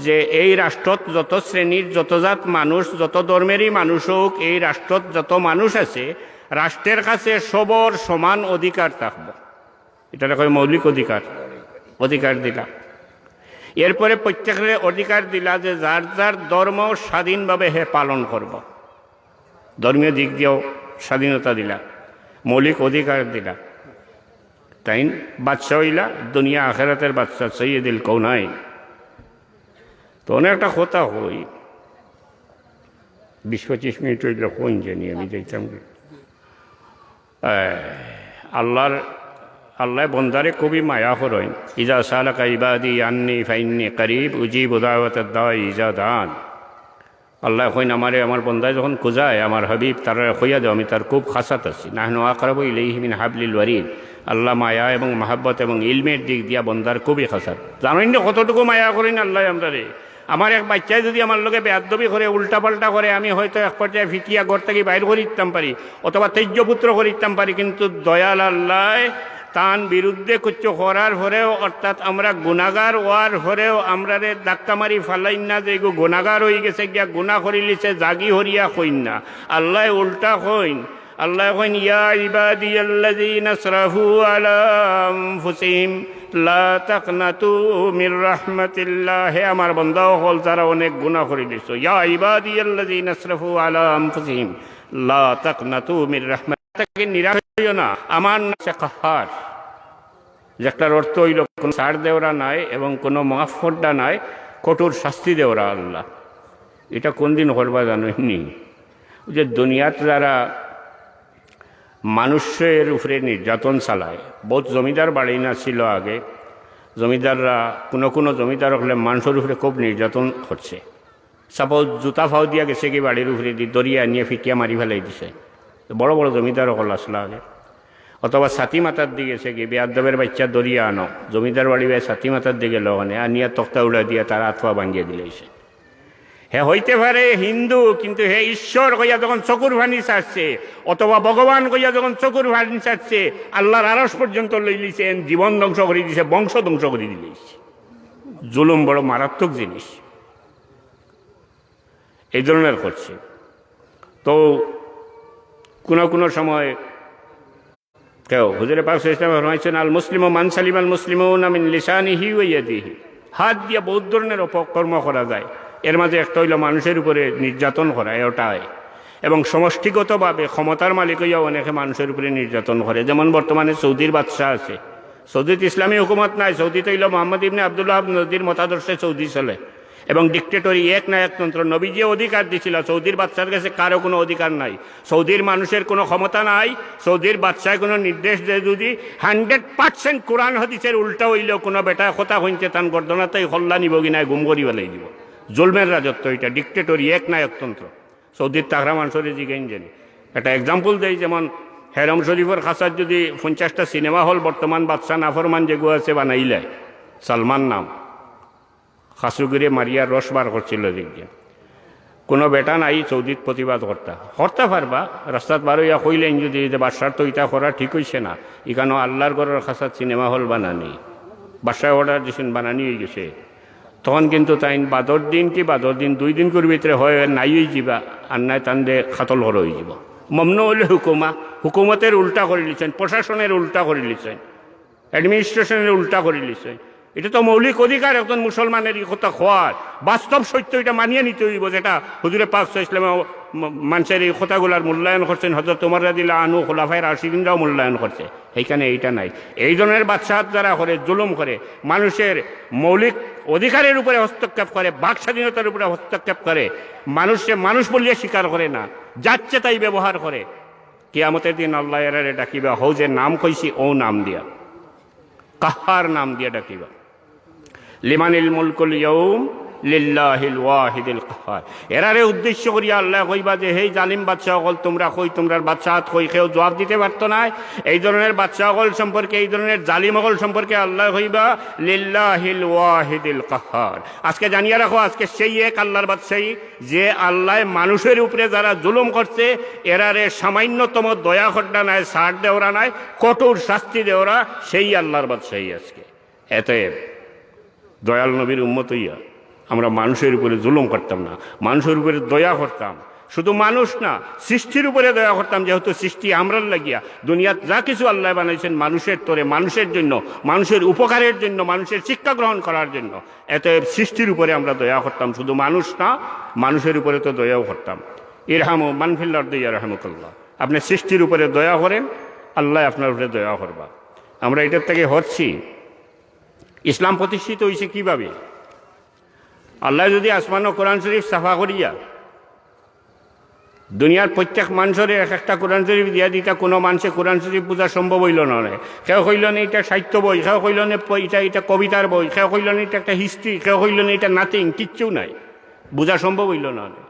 যে এই রাষ্ট্রত যত শ্রেণীর, যত জাত মানুষ, যত ধর্মেরই মানুষ হোক, এই রাষ্ট্রত যত মানুষ আছে, রাষ্ট্রের কাছে সবর সমান অধিকার থাকবো। ইটারে কয় মৌলিক অধিকার, অধিকার দিলা। এরপরে প্রত্যেকরে অধিকার দিলা যে যার যার ধর্ম স্বাধীনভাবে হে পালন করব, ধর্মীয় দিক দিয়েও স্বাধীনতা দিলা, মৌলিক অধিকার দিলা। তাইন বাদশা অইলা, দুনিয়া আখেরাতের বাদশা, সৈয়দুল কৌনাইন। তো অনেক একটা কথা কই, বিশ পঁচিশ মিনিট অইলে কইন জানি আমি যাইতাম কি। এ, আল্লাহর, আল্লাহ বন্দারে খুবই মায়া করইন। ইজা সালাকা ইবাদি আন্নি ফাইন্নি করিব উজিবু দাওয়াতাদ দাই ইজা দান। আল্লাহ কইন, আমারে আমার বন্দায় যখন খুঁজায়, আমার হাবিব, তারারে কইয়া দেও, আমি তার খুব কাছাত আছি। নাহনু আকরাবু ইলাইহি মিন হাবলিল ওয়ারিদ। আল্লাহ মায়া এবং মহব্বত এবং ইলমের দিক দিয়া বন্দার খুবই কাছাত। জানইন না কতটুকু মায়া করইন আল্লাহ আমরারে? আমার এক বাচ্চায় যদি আমার লগে বেয়াদবি করে, উল্টাপাল্টা করে, আমি হয়তো এক পর্যায়ে ফিটিয়া ঘর থাকি বাইর করি দিতাম পারি, অথবা তেজ্য পুত্র করি দিতাম পারি, কিন্তু দয়াল আল্লাহ তান বিরুদ্ধে কিছু করার পরেও, অর্থাৎ আমরা গুনাগার অওয়ার পরেও আমরারে ধাক্কা মারি ফালাইন না যে এগু গুনাগার অই গেছে গিয়া, গুনা করিলিছে, জাগি হরিয়া কইন না। আল্লাহ উল্টা কইন, আল্লায় কইন, "ইয়া ইবাদিয়াল্লাযীনা আসরাফু আলা আনফুসিহিম লা তাকনাতু মির রাহমাতিল্লাহ।" হে আমার বান্দা অকল, যারা অনেক গুনাহ করিলিছো, ইয়া ইবাদিয়াল্লাযীনা আসরাফু আলা আনফুসিহিম লা তাকনাতু মির রাহমাতিল্লাহ, তাকে নিরাশ হইও না। আমার নাম কাহহার, যেটার অর্থ অইলো কোনো ছাড় দেওরা নাই এবং কোনো মাফ কররা নাই, কঠোর শাস্তি দেওরা আল্লাহ। ইটা কোন দিন করবা জানইননি? যে দুনিয়াত যারা মানুষের উপরে নির্যাতন চালায়, বউত জমিদার বাড়ি না ছিল আগে, জমিদাররা, কোনো কোনো জমিদার অকলে মানষর উপরে খুব নির্যাতন করছে। সাপোজ জুতা ফাও দিয়া গেছেগি বাড়ির উপরেদি, ধরিয়া আনিয়া ফিটিয়া মারি ফালাই দিছে। তো বড় বড় জমিদার অকল আছলা আগে। অথবা ছাতি মাথাত দি গেছেগি, বেয়াদ্দবের বাইচ্চা ধরিয়া আনো, জমিদার বাড়ি বায় ছাতি মাথাত দি গেলো, অখানে আনিয়া তক্তা উড়াই দিয়া তার আত পা ভাঙ্গিয়া দিলাইছে। হে অইতে পারে হিন্দু, কিন্তু হে ঈশ্বর কইয়া যখন চকুর পানি ছাড়ছে, অথবা ভগবান কইয়া যখন চকুর পানি ছাড়ছে, আল্লাহর আরশ পর্যন্ত লইলিছে, এন জীবন ধ্বংস করি দিছে, বংশ ধ্বংস করি দিলাইছে। জুলুম বড় মারাত্মক জিনিস। এই ধরনের করছে। তো কোনো কোনো সময় কেউ, হুজুরে পাক সাল্লাল্লাহু আলাইহি ওয়াসাল্লাম ফরমাইছেন, "আল মুসলিমু মান সালিমাল মুসলিমুনা মিন লিসানিহি ওয়া ইয়াদিহি।" হাত দিয়া বউত ধরনের অপকর্ম করা যায়, এর মাঝে একটা অইলো মানুষের উপরে নির্যাতন করা, এটাই। এবং সমষ্টিগতভাবে ক্ষমতার মালিক অইয়াও অনেকে মানুষের উপরে নির্যাতন করে। যেমন বর্তমানে সৌদির বাদশা আছে, সৌদিত ইসলামী হুকুমত নাই, সৌদিত অইলো মোহাম্মদ ইবনে আব্দুল ওয়াহাব নবীর মতাদর্শে সৌদি চলে। এবং ডিক্টেটরি, এক নায়কতন্ত্র। নবীজিয়ে অধিকার দিছিলা, সৌদির বাদশার গেছে কারো কোনো অধিকার নাই, সৌদির মানুষের কোনো ক্ষমতা নাই। সৌদির বাদশায় কোনো নির্দেশ দেয় যদি, হান্ড্রেড পার্সেন্ট কোরআন হাদিসের উল্টা অইলেও কোনো বেটায় কথা কইনতে তান গর্দনাতেই কল্লা নিবো কি নায়, গুম করি ফালাই দিবো। জুলমের রাজত্ব ইটা, ডিক্টেটরি, এক নায়কতন্ত্র। সৌদিত থাকরা মানষরে জিগাইন জানি। একটা এক্সাম্পল দেই, যেমন হেরম শরীফর কাছাত যদি পঞ্চাশটা সিনেমা হল বর্তমান বাদশা নাফরমান যেগু আছে বানাইলায়, সালমান নাম, খাসুগুরে মারিয়া রস বার করছিল দেখে। কোনো বেটা নাই সৌদিত প্রতিবাদ করতা, করতা পারবা, রাস্তাত বার অইয়া কইলাইন যদি যে বাদশার তো ইটা করা ঠিক অইছে না, ইখানো আল্লাহর ঘরর কাছাত সিনেমা হল বানানি, বাদশায় অর্ডার দিছইন, বানানি অইগেছে। তখন কিন্তু তাইন বাদর দিন কি বাদর দিন, দুই দিন করি ভিতরে হয় নাই অইযিবা, আর নায় তানরে কাতল করা অইযিবো। মমনু অইলে হুকুমা, হুকুমতের উল্টা করিলিছইন, প্রশাসনের উলটা করিলিছইন, অ্যাডমিনিস্ট্রেশনের উল্টা করিলিছইন। ইটা তো মৌলিক অধিকার একজন মুসলমানের, ই কথা কওয়ার বাস্তব সত্য, ইটা মানিয়া নিতে অইবো, যেটা হুজুরে পাক সাল্লাল্লাহু আলাইহি ওয়াসাল্লাম মানষর ই কথাগুলার মূল্যায়ন করছইন, হযরত ওমর রাদিয়াল্লাহু আনহু, খোলাফায়ে রাশিদিনরাও মূল্যায়ন করছে। এইখানে এইটা নাই। এই ধরনের বাদশাহাত যারা করে, জুলুম করে, মানুষের মৌলিক অধিকারের উপরে হস্তক্ষেপ করে, বাক স্বাধীনতার উপরে হস্তক্ষেপ করে, মানুষকে মানুষ বলিয়া স্বীকার করে না, যাচ্ছে তাই ব্যবহার করে, কিয়ামতের দিন আল্লায় এরারে ডাকিবা, হউ যে নাম কইছি, অউ নাম দিয়া, কাহহার নাম দিয়া ডাকিবা। লিমানিল মুলকুল ইয়াউম লিল্লাহিল ওয়াহিদিল কাহহার। এরারে উদ্দেশ্য করিয়া আল্লায় কইবা যে, "হেই জালিম বাদশা অকল, তুমরা কই, তুমরার বাদশাহাত কই?" কেউ জবাব দিতে পারতো নায়। এই ধরনের বাদশা অকল সম্পর্কে, এই ধরনের জালিম অকল সম্পর্কে আল্লায় কইবা, "লিল্লাহিল ওয়াহিদিল কাহহার।" আজকে জানিয়া রাখো, আজকে সেই এক আল্লাহর বাদশাহী, যে আল্লায় মানুষের উপরে যারা জুলুম করছে, এরারে সামান্যতম দয়া কররা নায়, ছাড় দেওরা নায়, কঠোর শাস্তি দেওরা, সেই আল্লাহর বাদশাহী আজকে। এতে দয়াল নবীর উম্মত অইয়া আমরা মানুষের উপরে জুলুম করতাম না, মানুষের উপরে দয়া করতাম। শুধু মানুষ না, সৃষ্টির উপরে দয়া করতাম, যেহেতু সৃষ্টি আমরার লাগিয়া। দুনিয়াত যা কিছু আল্লায় বানাইছইন মানুষের তরে, মানুষের জন্য, মানুষের উপকারের জন্য, মানুষের শিক্ষা গ্রহণ করার জন্য। এতে সৃষ্টির উপরে আমরা দয়া করতাম, শুধু মানুষ না, মানুষের উপরে তো দয়াও করতাম। ইরহামু মান ফিল আরদি ইয়ারহামুকুল্লাহ। আপনে সৃষ্টির উপরে দয়া করেন, আল্লায় আপনার উপরে দয়া করবা। আমরা ইটার থাকি হরছি। ইসলাম প্রতিষ্ঠিত অইছে কিভাবে? আল্লায় যদি আসমানো কোরআন শরীফ ছাপা করিয়া দুনিয়ার প্রত্যেক মানষরে এক একটা কোরআন শরীফ দিয়া দিতা, কোনো মানষে কোরআন শরীফ বুঝা সম্ভব অইলো না অনে। কেউ কইলো নে ইটা সাহিত্য বই, কেউ কইলো নে প-, ইটা, ইটা কবিতার বই, কেউ কইলো নে ইটা একটা হিস্ট্রি, কেউ কইলো নে ইটা নাথিং, কিচ্ছু নাই, বুঝা সম্ভব অইলো না অনে।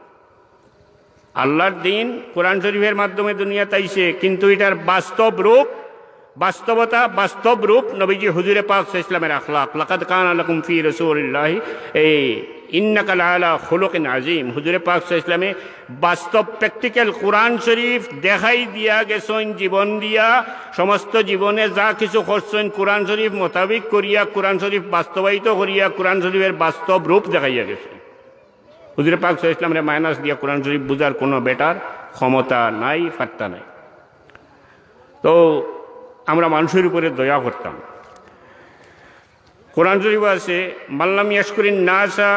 আল্লাহর দিন কোরআন শরীফের মাধ্যমে দুনিয়াত আইছে, কিন্তু ইটার বাস্তব রূপ, বাস্তবতা, বাস্তব রূপ নবীজি হুজুরে পাক সাল্লাল্লাহু আলাইহি ওয়াসাল্লামের আখলাক। লাকাদ কানা লাকুম ফি রাসূলিল্লাহি, এই, ইন্নাকা লাআলা খুলুকিন আযীম। হুজুরে পাক সাল্লাল্লাহু আলাইহি ওয়াসাল্লামে বাস্তব প্র্যাকটিক্যাল কোরআন শরীফ দেখাই দিয়া গেছইন জীবন দিয়া, সমস্ত জীবনে যা কিছু করছইন কোরআন শরীফ মোতাবিক করিয়া, কোরআন শরীফ বাস্তবায়িত করিয়া, কোরআন শরীফের বাস্তব রূপ দেখাইয়া গেছইন। হুজুরে পাক সাল্লাল্লাহু আলাইহি ওয়াসাল্লামরে মাইনাস দিয়া কোরআন শরীফ বুঝার কোনো বেটার ক্ষমতা নাই, ফাত্তা নাই। তো আমরা মানুষের উপরে দয়া করতাম। কোরআন শরীফ আছে, "মাল্লাম ইয়াশকুরিন নাসা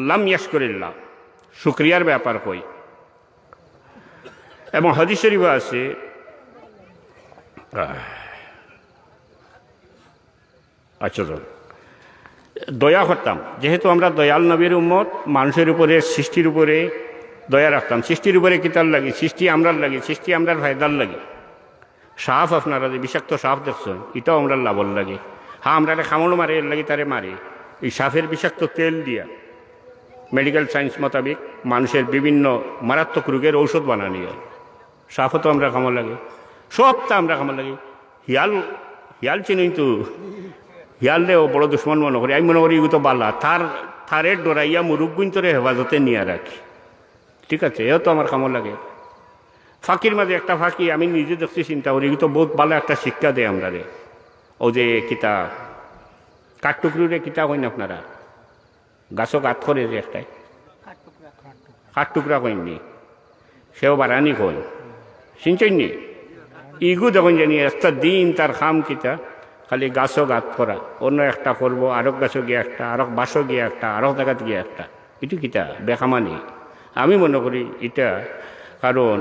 লাম ইয়াশকুরিল্লাহ", শুকরিয়ার ব্যাপার কই। এবং হাদিস শরীফ আছে, আহ, আচ্ছা, যাও। দয়া করতাম, যেহেতু আমরা দয়াল নবীর উম্মত, মানুষের উপরে, সৃষ্টির উপরে দয়া রাখতাম। সৃষ্টির উপরে কিতার লাগি? সৃষ্টি আমরার লাগি, সৃষ্টি আমরার ফায়দার লাগি। সাপ, আপনারা যে বিষাক্ত সাপ দেখছেন, এটাও আমরার লাভর লাগি। হ্যাঁ, আমরারে কামড় মারে, এর লাগি তারে মারে। এই সাপের বিষাক্ত তেল দিয়া মেডিকেল সায়েন্স মোতাবেক মানুষের বিভিন্ন মারাত্মক রোগের ঔষধ বানানি হয়। সাপও তো আমরার কামো লাগে, সব তো আমরার কামো লাগে। হিয়াল, হিয়াল চিনইন তো, হিয়ালরেও বড় দুশমন মনো করি। আমি মনো করি ইগু তো বালা, তার, তারে ডরাইয়া মুরুব্বিন্তরে হেফাজতে নিয়া রাখি। ঠিক আছে, এও তো আমার কামো লাগে। ফাকির মাঝে একটা ফাকি আমি নিজে দেখছি, চিন্তা করি, ইগু তো বউত বালা একটা শিক্ষা দেয় আমরারে। ও যে কিতা, কাঠটুকরুরে কিতা কইন আপনারা? গাছো গাত করে যে একটায়, কাঠটুকরা কইন নি, সেও বারানি কইন, চিনছইন নি? ইগু দেখইন জানি একটা দিন তার কাম কিতা, খালি গাছো গাত করা, অন্য একটা করবো, আরক গাছো গিয়া একটা, আরক বাঁশো গিয়া একটা, আরক জাগাত গিয়া একটা। ইটা কিতা? বেকামানি। আমি মনো করি ইটা, কারণ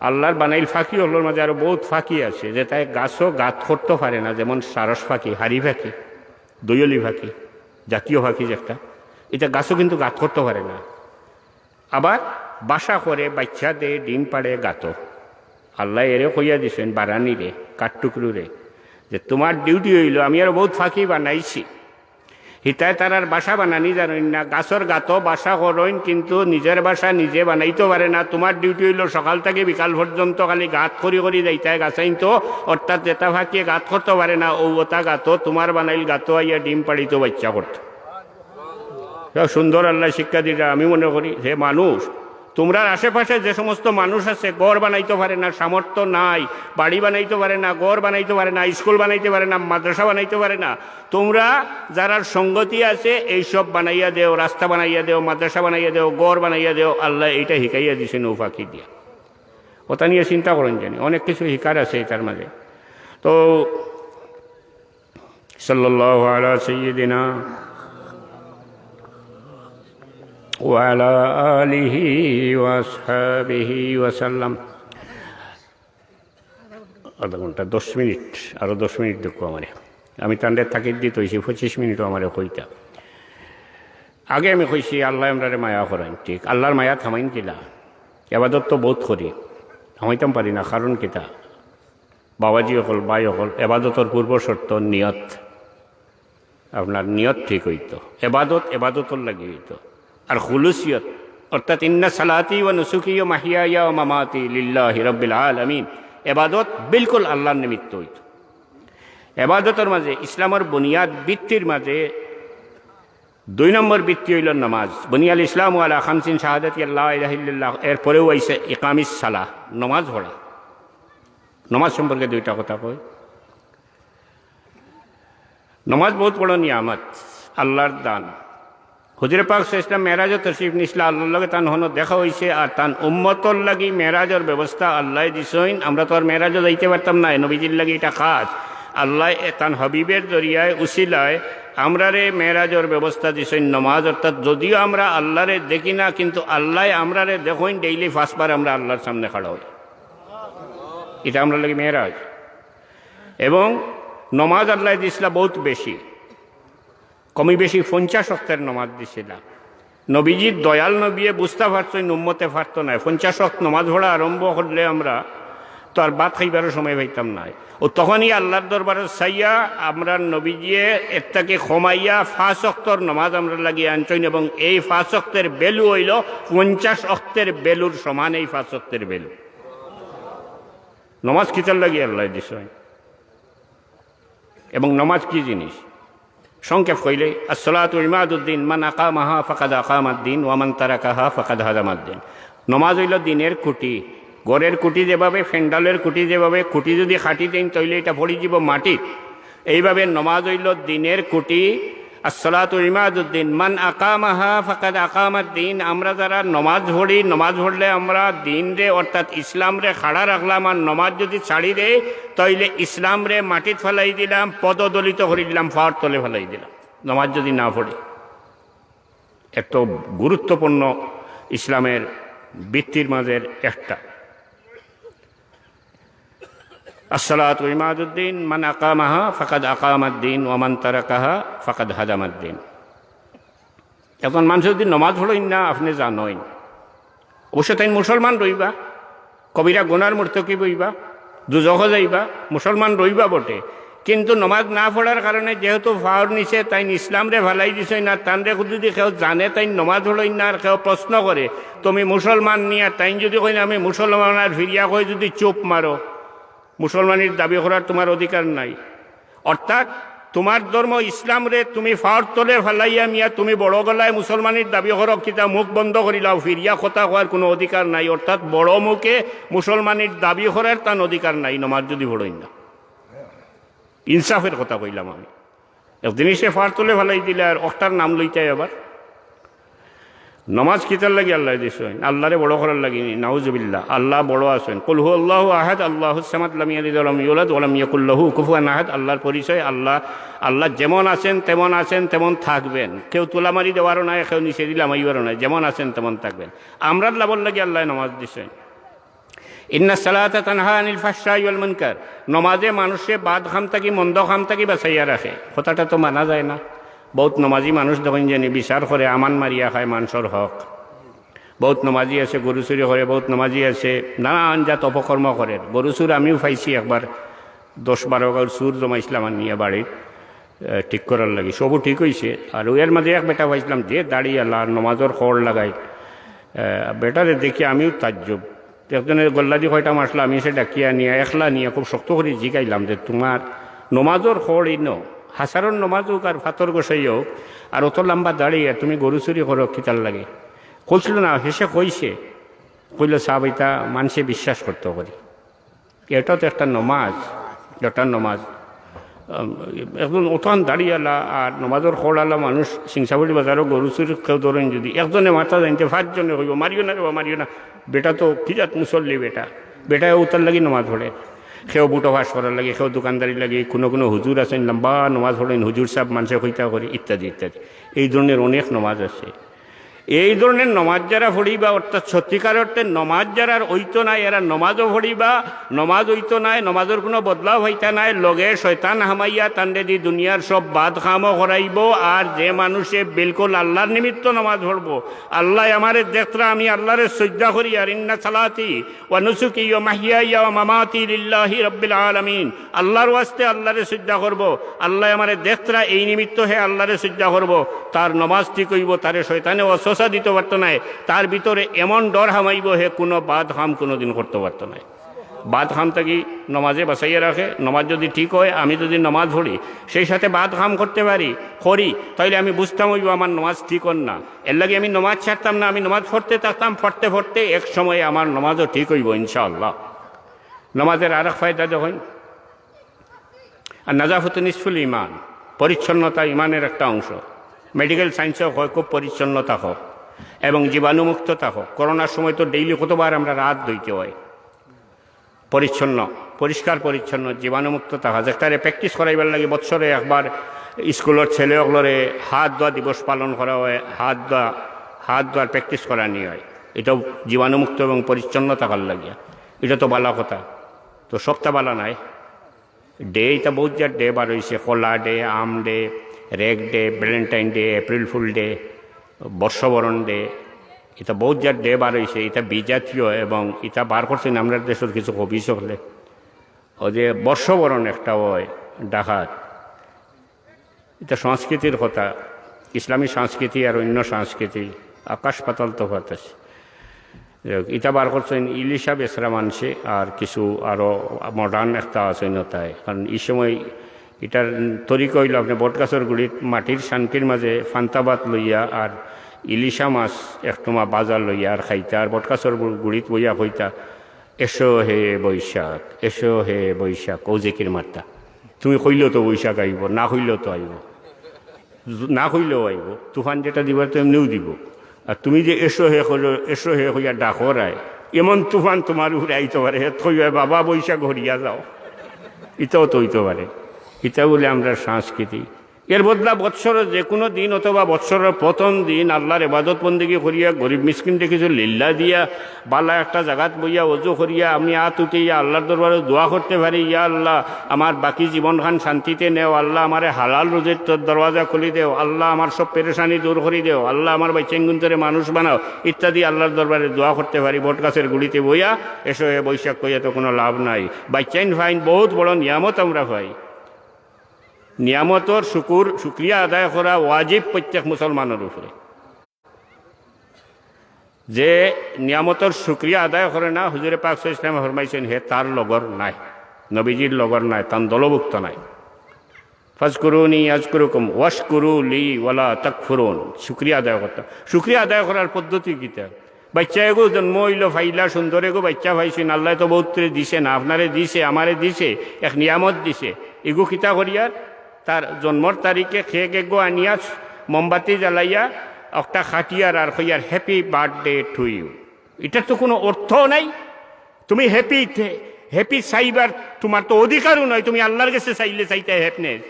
আল্লার বানাইল ফাকি অকলর মাঝে আরো বউত ফাকি আছে, যেটায় গাছো গাত করতো পারে না, যেমন সারস ফাকি, হারি ফাকি, দৈয়লি ফাকি, জাতীয় ফাকি যে একটা, ইটা গাছো কিন্তু গাত করতো পারে না। আবার বাসা করে, বাইচ্চা দে, ডিম পাড়ে গাতো। আল্লায় এরে কইয়া দিছইন, বারানিরে, কাঠটুকরুরে, যে তোমার ডিউটি অইলো, আমি আরো বউত ফাকি বানাইছি, হিতায় তারার বাসা বানানি জানইন না, গাছর গাতো বাসা করইন, কিন্তু নিজের বাসা নিজে বানাইতো পারে না। তোমার ডিউটি অইলো সকাল থাকি বিকাল পর্যন্ত খালি গাত করি করি যাইতায় গাছাইন্তো, অর্থাৎ যেটা ফাকিয়ে গাত করতো পারে না, অউ ওটা গাতো, তোমার বানাইল গাতো আইয়া ডিম পাড়িতো, বাইচ্চা করতো। ইটা সুন্দর আল্লায় শিক্ষা দিরা। আমি মনো করি, হে মানুষ, তোমরার আশেপাশে যে সমস্ত মানুষ আছে, ঘর বানাইতো পারে না, সামর্থ্য নাই, বাড়ি বানাইতো পারে না, ঘর বানাইতো পারে না, স্কুল বানাইতো পারে না, মাদ্রাসা বানাইতো পারে না, তোমরা যারার সঙ্গতি আছে, এইসব বানাইয়া দেও, রাস্তা বানাইয়া দেও, মাদ্রাসা বানাইয়া দেও, ঘর বানাইয়া দেও। আল্লায় ইটা হিকাইয়া দিছইন অউ ফাকি দিয়া। ওটা নিয়া চিন্তা করইন জানি, অনেক কিছু হিকার আছে ইটার মাঝে। তো সাল্লাল্লাহু আলা সাইয়্যিদিনা ওয়া আলা আলিহি ওয়া আসহাবিহি ওয়া সাল্লাম। আধা ঘন্টা, দশ মিনিট, আরো দশ মিনিট দেখো আমারে। আমি তানরে তাকিদ দিতে অইছি, পঁচিশ মিনিটও আমারে কইতা। আগে আমি কইছি, আল্লায় আমরারে মায়া করইন, ঠিক, আল্লার মায়া থামাইন কিলা? এবাদত তো বউত করি, থামাইতাম পারি না, কারণ কিতা? বাবাজি অকল, ভাই অকল, এবাদতর পূর্ব শর্ত নিয়ত। আপনার নিয়ত ঠিক অইতো, এবাদত এবাদতর লাগি অইতো। আর খুলুসিয়ত, অর্থাৎ ইন্না সালাতি ওয়া নুসুকি ওয়া মাহইয়ায়া ওয়া মামাতি লিল্লাহি রাব্বিল আলামিন, এবাদত বিলকুল আল্লার নিমিত্ত অইতো। এবাদতর মাঝে, ইসলামর বুনিয়াদ ভিত্তির মাঝে দুই নম্বর ভিত্তি অইলো নমাজ। বুনিয়াল ইসলামু আলা খামসিন, শাহাদাতি আল্লা ইলাহা ইল্লাল্লাহ, এরপরেউ আইছে ইকামিস সালাহ, নমাজ পড়া। নমাজ সম্পর্কে দুইটা কথা কই। নমাজ বউত বড় নিয়ামত, আল্লার দান। হুজুরে পাক সাল্লাল্লাহু আলাইহি ওয়াসাল্লাম মেরাজো তশরিফ নিছলা, আল্লার লগে তান হনো দেখা অইছে, আর তান উম্মতর লাগি মেরাজর ব্যবস্থা আল্লায় দিছইন। আমরা তো আর মেরাজো যাইতে পারতাম নায়, নবীজির লাগি ইটা খাস। আল্লায় এ তান হাবিবের জরিয়ায়, উসিলায় আমরারে মেরাজর ব্যবস্থা দিছইন নমাজ। অর্থাৎ যদিও আমরা আল্লারে দেখি না, কিন্তু আল্লায় আমরারে দেখইন, ডেইলি পাঁচবার আমরা আল্লার সামনে খাড়া অই। ইটা আমরার লাগি মেরাজ। এবং নমাজ আল্লায় দিছলা বউত বেশি, কমি বেশি পঞ্চাশ ওয়াক্তের নমাজ দিছলা। নবীজির দয়াল নবিয়ে বুঝতা পারছইন, উম্মতে পারতো নায়। পঞ্চাশ ওয়াক্ত নমাজ পড়া আরম্ভ করলে আমরা তো আর ভাত খাইবারও সময় পাইতাম নায়। ও তখনই আল্লার দরবারে চাইয়া আমরা নবীজিয়ে এর থাকি কমাইয়া পাঁচ ওয়াক্তর নমাজ আমরার লাগি আনছইন, এবং এই পাঁচ ওয়াক্তের ভ্যালু অইলো পঞ্চাশ ওয়াক্তের ভ্যালুর সমান। এই পাঁচ ওয়াক্তের ভ্যালু। নমাজ কিতার লাগি আল্লায় দিছইন? এবং নমাজ কি জিনিস? সংক্ষেপ কইলে, আসসালাতু ইমাদুদ্দিন, মান আকামাহা ফাকাদ আকামাদ্দিন, ওয়া মান তারাকাহা ফাকাদ হাদামাদ্দিন। নমাজ অইলো দিনের খুঁটি। ঘরের খুঁটি যেভাবে, প্যান্ডেলর খুঁটি যেভাবে, খুঁটি যদি কাটি দেইন, তাইলে ইটা পড়ি যিবো মাটিত। এইভাবে নমাজ অইলো দিনের খুঁটি। আসসালাতু ইমাদুদ্দিন, মান আকামাহা ফাকাদ আকামাদ্দিন। আমরা যারা নমাজ পড়ি, নমাজ পড়লে আমরা দিনরে অর্থাৎ ইসলামরে খাড়া রাখলাম, আর নমাজ যদি ছাড়ি দেই, তাইলে ইসলামরে মাটিত ফালাই দিলাম, পদদলিত করিলাম, ফাওর তলে ফালাই দিলাম, নমাজ যদি না পড়ি। এত গুরুত্বপূর্ণ ইসলামের ভিত্তির মাঝের একটা। আসসালাতু ইমাদুদ্দিন, মান আকামাহা ফাকাদ আকামাদ্দিন, ওয়া মান তারাকাহা ফাকাদ হাদামাদ্দিন। এখন মানুষ যদি নমাজ পড়ইন না, আপনি জানইন, অবশ্য তাইন মুসলমান রইবা, কবিরা গুনার মুর্তকিব অইবা, দুজখো যাইবা, মুসলমান রইবা বটে, কিন্তু নমাজ না পড়ার কারণে যেহেতু ফাওর নিচে তাইন ইসলামরে ফালাই দিছইন, আর তানরে যদি কেউ জানে তাইন নমাজ পড়ইন না, আর কেউ প্রশ্ন করে, "তুমি মুসলমান নি?" আর তাইন যদি কইন, "আমি মুসলমান," আর ফিরিয়া কয় যদি, "চুপ মারো, মুসলমানির দাবি করার তোমার অধিকার নাই।" অর্থাৎ তোমার ধর্ম ইসলামরে তুমি ফাওর তলে ফালাইয়া মিয়া তুমি বড় গলায় মুসলমানির দাবি করো, কিতা মুখ বন্ধ করিলাও, ফিরিয়া কথা কওয়ার কোনো অধিকার নাই। অর্থাৎ বড় মুখে মুসলমানির দাবি করার তান অধিকার নাই, নমাজ যদি পড়ইন না। ইনসাফের কথা কইলাম আমি। এক জিনিসে ফাওর তলে ফালাই দিলে আর অকটার নাম লইতায় আবার। নমাজ কিতার লাগি আল্লাহ দিছইন? আল্লাহরে বড় করার লাগি নি? নাউজুবিল্লাহ। আল্লাহ বড় আছইন। কুল হু আল্লাহু আহাদ, আল্লাহুস সামাদ, লাম ইয়ালিদ ওয়া লাম ইউলাদ ওয়া লাম ইয়াকুল লাহু কুফুয়ান আহাদ। আল্লাহর পরিচয় আল্লাহ, আল্লাহ যেমন আছেন, তেমন আছেন, তেমন থাকবেন। কেউ তুলামারি দেওয়ারও নাই, কেউ নিচে দিলাম আইবারও নাই, যেমন আছেন তেমন থাকবেন। আমরার লাভর লাগি আল্লাহ নমাজ দিছইন। ইন্না সালাতা তানহা আনিল ফাহশাই ওয়াল মুনকার। নমাজে মানুষে বাদ খাম থাকি, মন্দ খাম থাকি বাঁচাইয়া রাখে। কথাটা তো মানা যায় না। বহুত নমাজি মানুষ দেখইন যেনি বিচার করে, আমান মারিয়া খায় মানষর হক। বহুত নমাজি আছে গরু চুরি করে, বহুত নমাজি আছে নানান জাত অপকর্ম করে। গরু চুর আমিও পাইছি একবার, দশ বারো গাউর চুর জমাইছিলাম আনিয়া বাড়িত, এ, ঠিক করার লাগি। সবও ঠিক অইছে। আর এর মাঝে এক বেটা পাইছিলাম যে দাড়ি আলা, নমাজর খড় লাগাই। এ, বেটারে দেখি আমিও তাজ্জুব। একজনে গল্লাদি কয়টা মারলা, আমি এসে ডাকিয়া নিয়া, একলা নিয়া খুব শক্ত করি জিগাইলাম যে, "তোমার নমাজর খড় ইনো, হাসারর নমাজ হোক আর ফাতর গোসাই হোক, আর অত লম্বা দাড়ি, আর তুমি গরু চুরি করো কিতার লাগি?" কইছিল না, শেষে কইছে, কইল, "সাব, ইতা মানষে বিশ্বাস করতো করি।" এটা তো একটা নমাজ, এটা নমাজ। আম, একজন অতান দাড়িআলা আর নমাজর খড়আলা মানুষ সিংসাবাড়ি বাজারো গরু চুরি কেউ ধরইন যদি, একজনে মারতা জানতে পাঁচজনে কইবো, "মারিও না রে বা, মারিও না।" বেটা তো কি জাত মুসল্লি বেটা, বেটায় অতার লাগি নমাজ পড়ে। কেউ বুটো ফাঁস করার লাগি, কেউ দোকানদারি লাগি, কোনো কোনো হুজুর আছইন লম্বা নমাজ পড়ইন, "হুজুর সাব, মানষে কইতা করি", ইত্যাদি ইত্যাদি। এই ধরনের অনেক নমাজ আছে। এই ধরনের নমাজ যারা পড়িবা, অর্থাৎ সত্যিকার অর্থে নমাজ যারার অইতো নায়, এরা নমাজও পড়িবা, নমাজ অইতো নায়, নমাজর কোনো বদলাও পাইতা নায়, লগে শয়তান হামাইয়া তানরে দি দুনিয়ার সব বাদ কামও করাইবো। আর যে মানুষে বিলকুল আল্লাহর নিমিত্ত নমাজ পড়বো, "আল্লায় আমারে দেখরা, আমি আল্লাহরে সইজদা করি, আর ইন্না সালাতি ওয়া নুসুকি ওয়া মাহইয়ায়া ওয়া মামাতি লিল্লাহি রাব্বিল আলামিন।" আল্লাহর ওয়াস্তে আল্লাহরে সইজদা করবো, আল্লায় আমারে দেখরা, এই নিমিত্ত হে আল্লাহরে সইজদা করবো। তার নমাজ ঠিক অইবো, তারে শয়তানে ওয়াসওয়াসা দিতো পারতো নায়, তার ভিতরে এমন ডর হামাইবো হে কোনো বাদ কাম কোনোদিন করতো পারতো নায়। বাদ কাম থাকি নমাজে বাঁচাইয়া রাখে। নমাজ যদি ঠিক অয়, আমি যদি নমাজ পড়ি, সেই সাথে বাদ কাম করতে পারি, করি, তাইলে আমি বুঝতাম অইবো আমার নমাজ ঠিক অর না। এর লাগি আমি নমাজ ছাড়তাম না, আমি নমাজ পড়তে থাকতাম, পড়তে পড়তে এক সময় আমার নমাজও ঠিক অইবো ইনশাআল্লাহ। নমাজের আরেক ফায়দা দেখইন, আর নাজাফাতু নিসফুল ঈমান, পরিচ্ছন্নতা ঈমানের একটা অংশ। মেডিকেল সায়েন্সেও কয় খুব পরিচ্ছন্ন থাকো এবং জীবাণুমুক্ত থাকো। করোনার সময় তো ডেইলি কতবার আমরা হাত ধইতে অয়। পরিচ্ছন্ন, পরিষ্কার পরিচ্ছন্ন, জীবাণুমুক্ত থাকা। যেটারে প্র্যাকটিস করাইবার লাগি বছরে একবার স্কুলর ছেলে অকলরে হাত ধোয়া দিবস পালন করা অয়, হাত ধোয়া, হাত ধোয়ার প্র্যাকটিস করানি অয়। এটাও জীবাণুমুক্ত এবং পরিচ্ছন্ন থাকার লাগিয়া। এটা তো বালা কথা, তো সবটা বালা নায়। ডে, ইতা বহুত জাত ডে বার অইছে, কলা ডে, আম day, rag day, Valentine day, April fool day, বর্ষবরণ ডে, ইতা বহুত জাত ডে বার অইছে। ইতা বিজাতীয় এবং ইতা বার করছইন আমরার দেশর কিছু কবি অকলে। অউ যে বর্ষবরণ একটা অয় ঢাকাত, ইতা সংস্কৃতির কথা, ইসলামী সংস্কৃতি আর অন্য সংস্কৃতি, আকাশ পাতাল তফাত আছে। যাই হোক, ইতা বার করছইন ইলিশা বেচরা মানষে, আর কিছু আরো মডার্ন একটা আছে অইন্য তাই। কারণ ই সময় ইটার তরিকা অইলো আপনে বটগাছর গুড়িত মাটির শানকির মাঝে ফান্তা ভাত লইয়া আর ইলিশা মাছ একটুমা ভাজা লইয়া আর খাইতা, আর বটগাছর গু-, গুড়িত বইয়া কইতা, "এসো হে বৈশাখ, এসো হে বৈশাখ", অউ জিকির মারতা। তুমি কইলেও তো বৈশাখ আইবো, না কইলেও তো আইবো। না কইলেও আইবো, তুফান যেটা দিবার তো এমনেউ দিবো। আর তুমি যে এসো হে কইলো, এসো হে কইয়া ডাকরায়, এমন তুফান তুমার উপরে আইতো পারে, হে কইবা, "বাবা বৈশাখ হরিয়া যাও।" ইতাও তো অইতো পারে। ইতা বুলে আমরার সংস্কৃতি। এর বদলা বৎসরর যেকুনু দিন অথবা বৎসরর প্রথম দিন আল্লার ইবাদত বন্দেগী করিয়া, গরিব মিসকিনরে কিছু লিল্লা দিয়া, বালা একটা জাগাত বইয়া অজু করিয়া আমি আত উঠাইয়া আল্লার দরবারে দোয়া করতে পারি, "ইয়া আল্লা, আমার বাকি জীবনখান শান্তিতে নেও, আল্লা আমারে হালাল রুজির তোর দরওয়াজা খুলি দেও, আল্লা আমার সব পেরেশানি দূর করি দেও, আল্লা আমার বাইচ্চাইনগুন্তরে মানুষ বানাও" ইত্যাদি আল্লার দরবারে দোয়া করতে পারি। বটগাছের গুড়িতে বইয়া এসো হে বৈশাখ কইয়া তো কুনু লাভ নাই। বাইচ্চাইন ফাইন, বউত বড় নিয়ামত আমরা পাই। নিয়ামতর শুকুর, শুকরিয়া আদায় করা ওয়াজিব প্রত্যেক মুসলমানর উপরে। যে নিয়ামতর শুকরিয়া আদায় করে না, হুজুরে পাক সাল্লাল্লাহু আলাইহি ওয়াসাল্লামে ফরমাইছইন, হে তার লগর নায়, নবীজির লগর নায়, তান দলভুক্ত নায়। "ফাজকুরুনি আজকুরুকুম ওয়াশকুরু লি ওয়ালা তাকফুরুন।" শুকরিয়া আদায় করতা। শুকরিয়া আদায় করার পদ্ধতি কিতা? বাইচ্চা এগু জন্ম অইলো, ফাইলা সুন্দর এগু বাইচ্চা ফাইছইন, আল্লায় তো বউতরে দিছে না, আপনারে দিছে, আমারে দিছে, এক নিয়ামত দিছে। এগু কিতা করিয়ার? তার জন্মর তারিখে কেক এগু আনিয়া, মোমবাতি জ্বালাইয়া, একটা কাটিয়ার আর কইয়ার, "Happy birthday to you।" ইটার তো কুনু অর্থ নাই। তুমি হ্যাপি, হ্যাপি চাইবার তুমার তো অধিকারও নাই। তুমি আল্লার গেছে চাইলে চাইতায় হ্যাপিনেস,